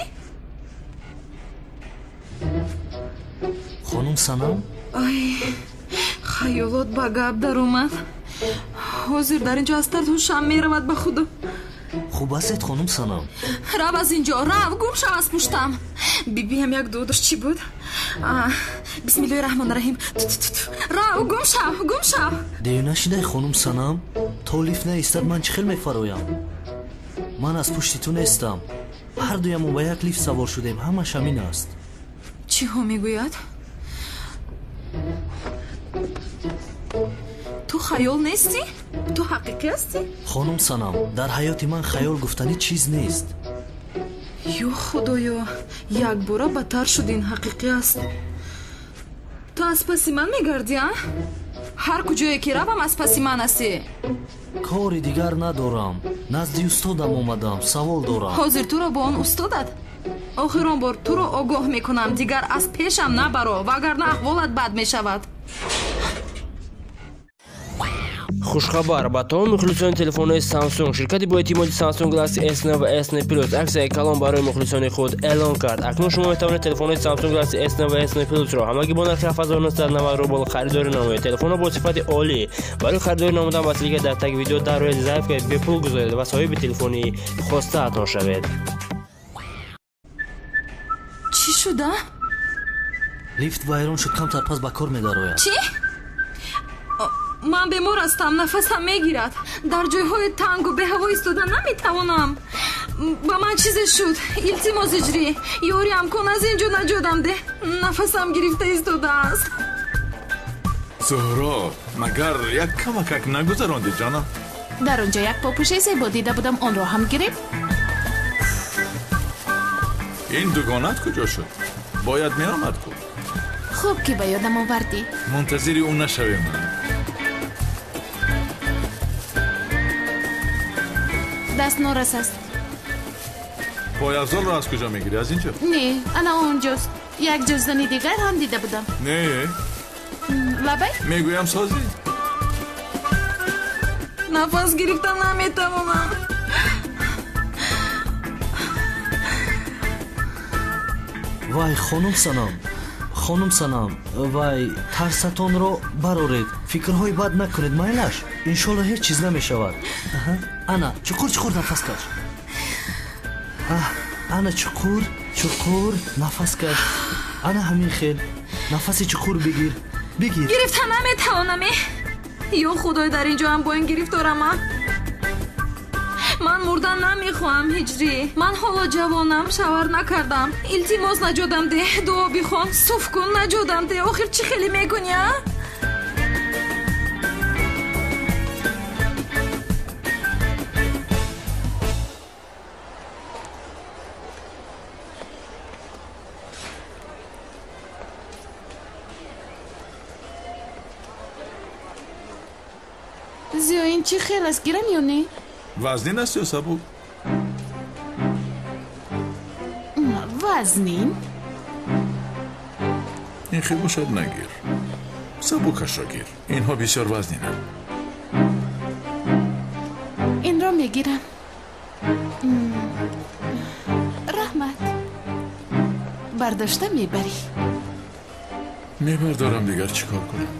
Speaker 7: Хонум Санам?
Speaker 6: Ай, хаёлот ба гап даромад. Ҳозир дар ин ҷо аз тард ҳушам меравад, ба худо.
Speaker 7: Хуб ҳастед, хонум Санам?
Speaker 6: Рав аз ин ҷо, рав, гум шав аз пуштам. Бибиам як дуо дошт, чӣ буд? Бисмиллоҳи раҳмони раҳим. Рав, гум шав, гум шав.
Speaker 7: Дев нашидай, хонум Санам. То лифт наистад, ман чӣ хел мефароям? Ман аз пушти ту нестам. Ҳар дуямон ба як лифт савор шудем, ҳамаш ҳамин аст.
Speaker 6: Чиҳо мегӯяд? Ту хаёл нестӣ? Ту ҳақиқӣ ҳастӣ?
Speaker 7: Хонум Санам, дар ҳаёти ман хаёл гуфтанӣ чиз нест.
Speaker 6: Ё худоё, якбора бадтар шуд, ин ҳақиқӣ аст. Ту аз паси ман мегардӣ, а? Ҳар куҷое ки равам, аз паси ман ҳастӣ.
Speaker 7: Кори дигар надорам. Назди устодам омадам, савол дорам.
Speaker 6: Ҳозир туро бо он устодат? Охирон бор туро огоҳ мекунам, дигар аз пешам набаро, вагарна аҳволат бад мешавад.
Speaker 9: Хушхабар ба тамоми мухлисони телефонҳои Samsung. Ширкати боэътимоди Samsung Galaxy S9 ва S9 Plus аксияи калон барои мухлисони худ эълон кард. Акнун шумо метавонед телефонҳои Samsung Galaxy S9 ва S9 Plus-ро ҳамагӣ бо нархи 7990 рубл харидорӣ намоед. Телефонҳо бо сифати олӣ. Барои харидорӣ намудан ба ссылка дар таги видео дар рӯи заявкаи бепул гузоред ва соҳиби телефони хостаатон шавед.
Speaker 6: Чӣ шуда?
Speaker 7: Лифт вайрон шуд, камтар пас ба кор медарояд.
Speaker 6: Чӣ? Ман бемор ҳастам, нафасам мегирад. Дар ҷойҳои тангу беҳаво истода наметавонам. Ба ман чизе шуд. Илтимос, Ҳиҷрӣ, ёриам кун, аз ин ҷо наҷотам деҳ. Нафасам гирифта истодааст.
Speaker 8: Зуҳро, магар як камакак нагузарондӣ, ҷонам?
Speaker 17: Дар он ҷо як попӯшаи зебо дида будам, онро ҳам гирифт.
Speaker 8: Ин дугонат куҷо шуд? Бояд меомад ку.
Speaker 17: Хуб ки ба ёдам овардӣ.
Speaker 8: Мунтазири ӯ нашавем.
Speaker 17: Даст норас аст.
Speaker 8: Пойафзолро аз куҷо мегирӣ? Аз инҷо?
Speaker 17: Не, ана онҷост. Як ҷуздани дигар ҳам дида будам.
Speaker 8: Не.
Speaker 17: Лабай?
Speaker 8: Мегӯям, созӣ.
Speaker 6: Нафас гирифта наметавонам.
Speaker 7: Вай, хонум Санам, хонум Санам, вай, тарсатонро бароред, фикрҳои бад накунед, майлаш. Иншолло ҳеҷ чиз намешавад. Ана, чуқур чуқур нафас каш. Ана, чуқур чуқур нафас каш. Ана ҳамин хел нафаси чуқур бигир, бигир.
Speaker 6: Гирифта наметавонам. Ё худой, дар ин ҷо ҳам бо ин гирифторам. Ман мурдан намехоҳам, Ҳиҷрӣ. Ман ҳоло ҷавонам, шавҳар накардам. Илтимос, наҷотам деҳ, дуо бихон, суф кун, наҷотам деҳ. Охир чӣ хеле мекунӣ, а?
Speaker 17: Зиё, ин чӣ хел аст, гирам ё не?
Speaker 8: Вазнин аст ё сабук?
Speaker 17: Вазнин.
Speaker 8: Ин хел бошад, нагир. Сабукашро гир. Инҳо бисёр вазнинанд.
Speaker 17: Инро мегирам. Раҳмат. Бардошта мебарӣ?
Speaker 8: Мебардорам, дигар чӣ кор кунам?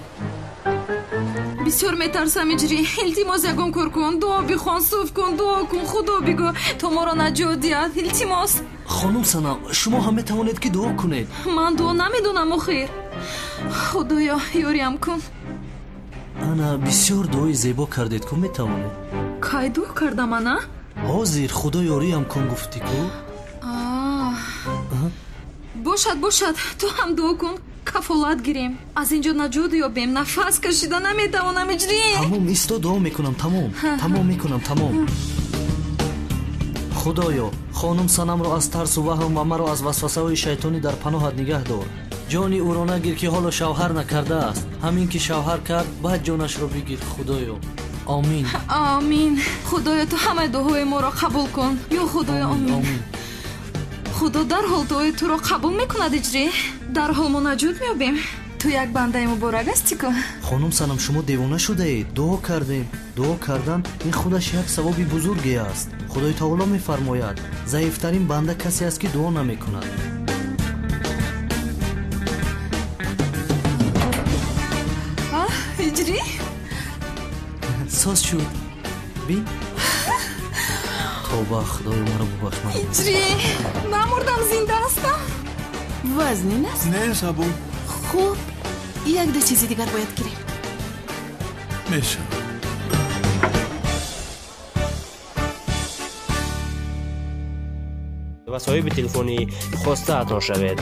Speaker 6: Бисёр метарсам, Иҷрӣ. Илтимос, ягон кор кун, дуо бихон, суф кун, дуо кун, Худо бигӯ, то моро наҷот диҳад. Илтимос.
Speaker 7: Хонум Санам, шумо ҳам метавонед ки дуо кунед.
Speaker 6: Ман дуо намедонам охир. Худоё, ёриам кун.
Speaker 7: Ана, бисёр дуои зебо кардед ку, метавонед.
Speaker 6: Кай дуо кардам ана?
Speaker 7: Ҳозир Худо ёриам кун гуфтӣ ку.
Speaker 6: Бошад, бошад, ту ҳам дуо кун, кафолат гирем, аз ин ҷо наҷот ёбем. Нафас кашида наметавонам, Иҷрӣ.
Speaker 7: Тамом, исто, дуо мекунам, тамом, тамом мекунам, тамом. Худоё, хонум Санамро аз тарсу ваҳм ва маро аз васвасаҳои шайтонӣ дар паноҳат нигаҳ дор. Ҷони ӯро нагир, ки ҳоло шавҳар накардааст. Ҳамин ки шавҳар кард, баъд ҷонашро бигир, Худоё. Омин.
Speaker 6: Омин. Худоё, ту ҳамаи дуоҳои моро қабул кун. Ё Худоё, омин. Худо дарҳол дуои туро қабул мекунад, Иҷрӣ. Дарҳол мо наҷот меёбем. Ту як бандаи муборак ҳастӣ ку.
Speaker 7: Хонум Санам, шумо девона шудаед. Дуо кардем. Дуо кардан ин худаш як савоби бузурге аст. Худои таоло мефармояд, заифтарин банда касе аст, ки дуо намекунад.
Speaker 6: Иҷрӣ?
Speaker 7: Соз шуд. Бин. Тавба, Худоё, маро бубахш, маро.
Speaker 6: Иҷрӣ, намурдам, зинда ҳастам.
Speaker 17: Вазнин аст?
Speaker 8: Не, сабук.
Speaker 17: Хуб, як ду чизи дигар бояд гирем.
Speaker 8: Мешавад.
Speaker 9: Ва соҳиби телефони хостаатон шавед.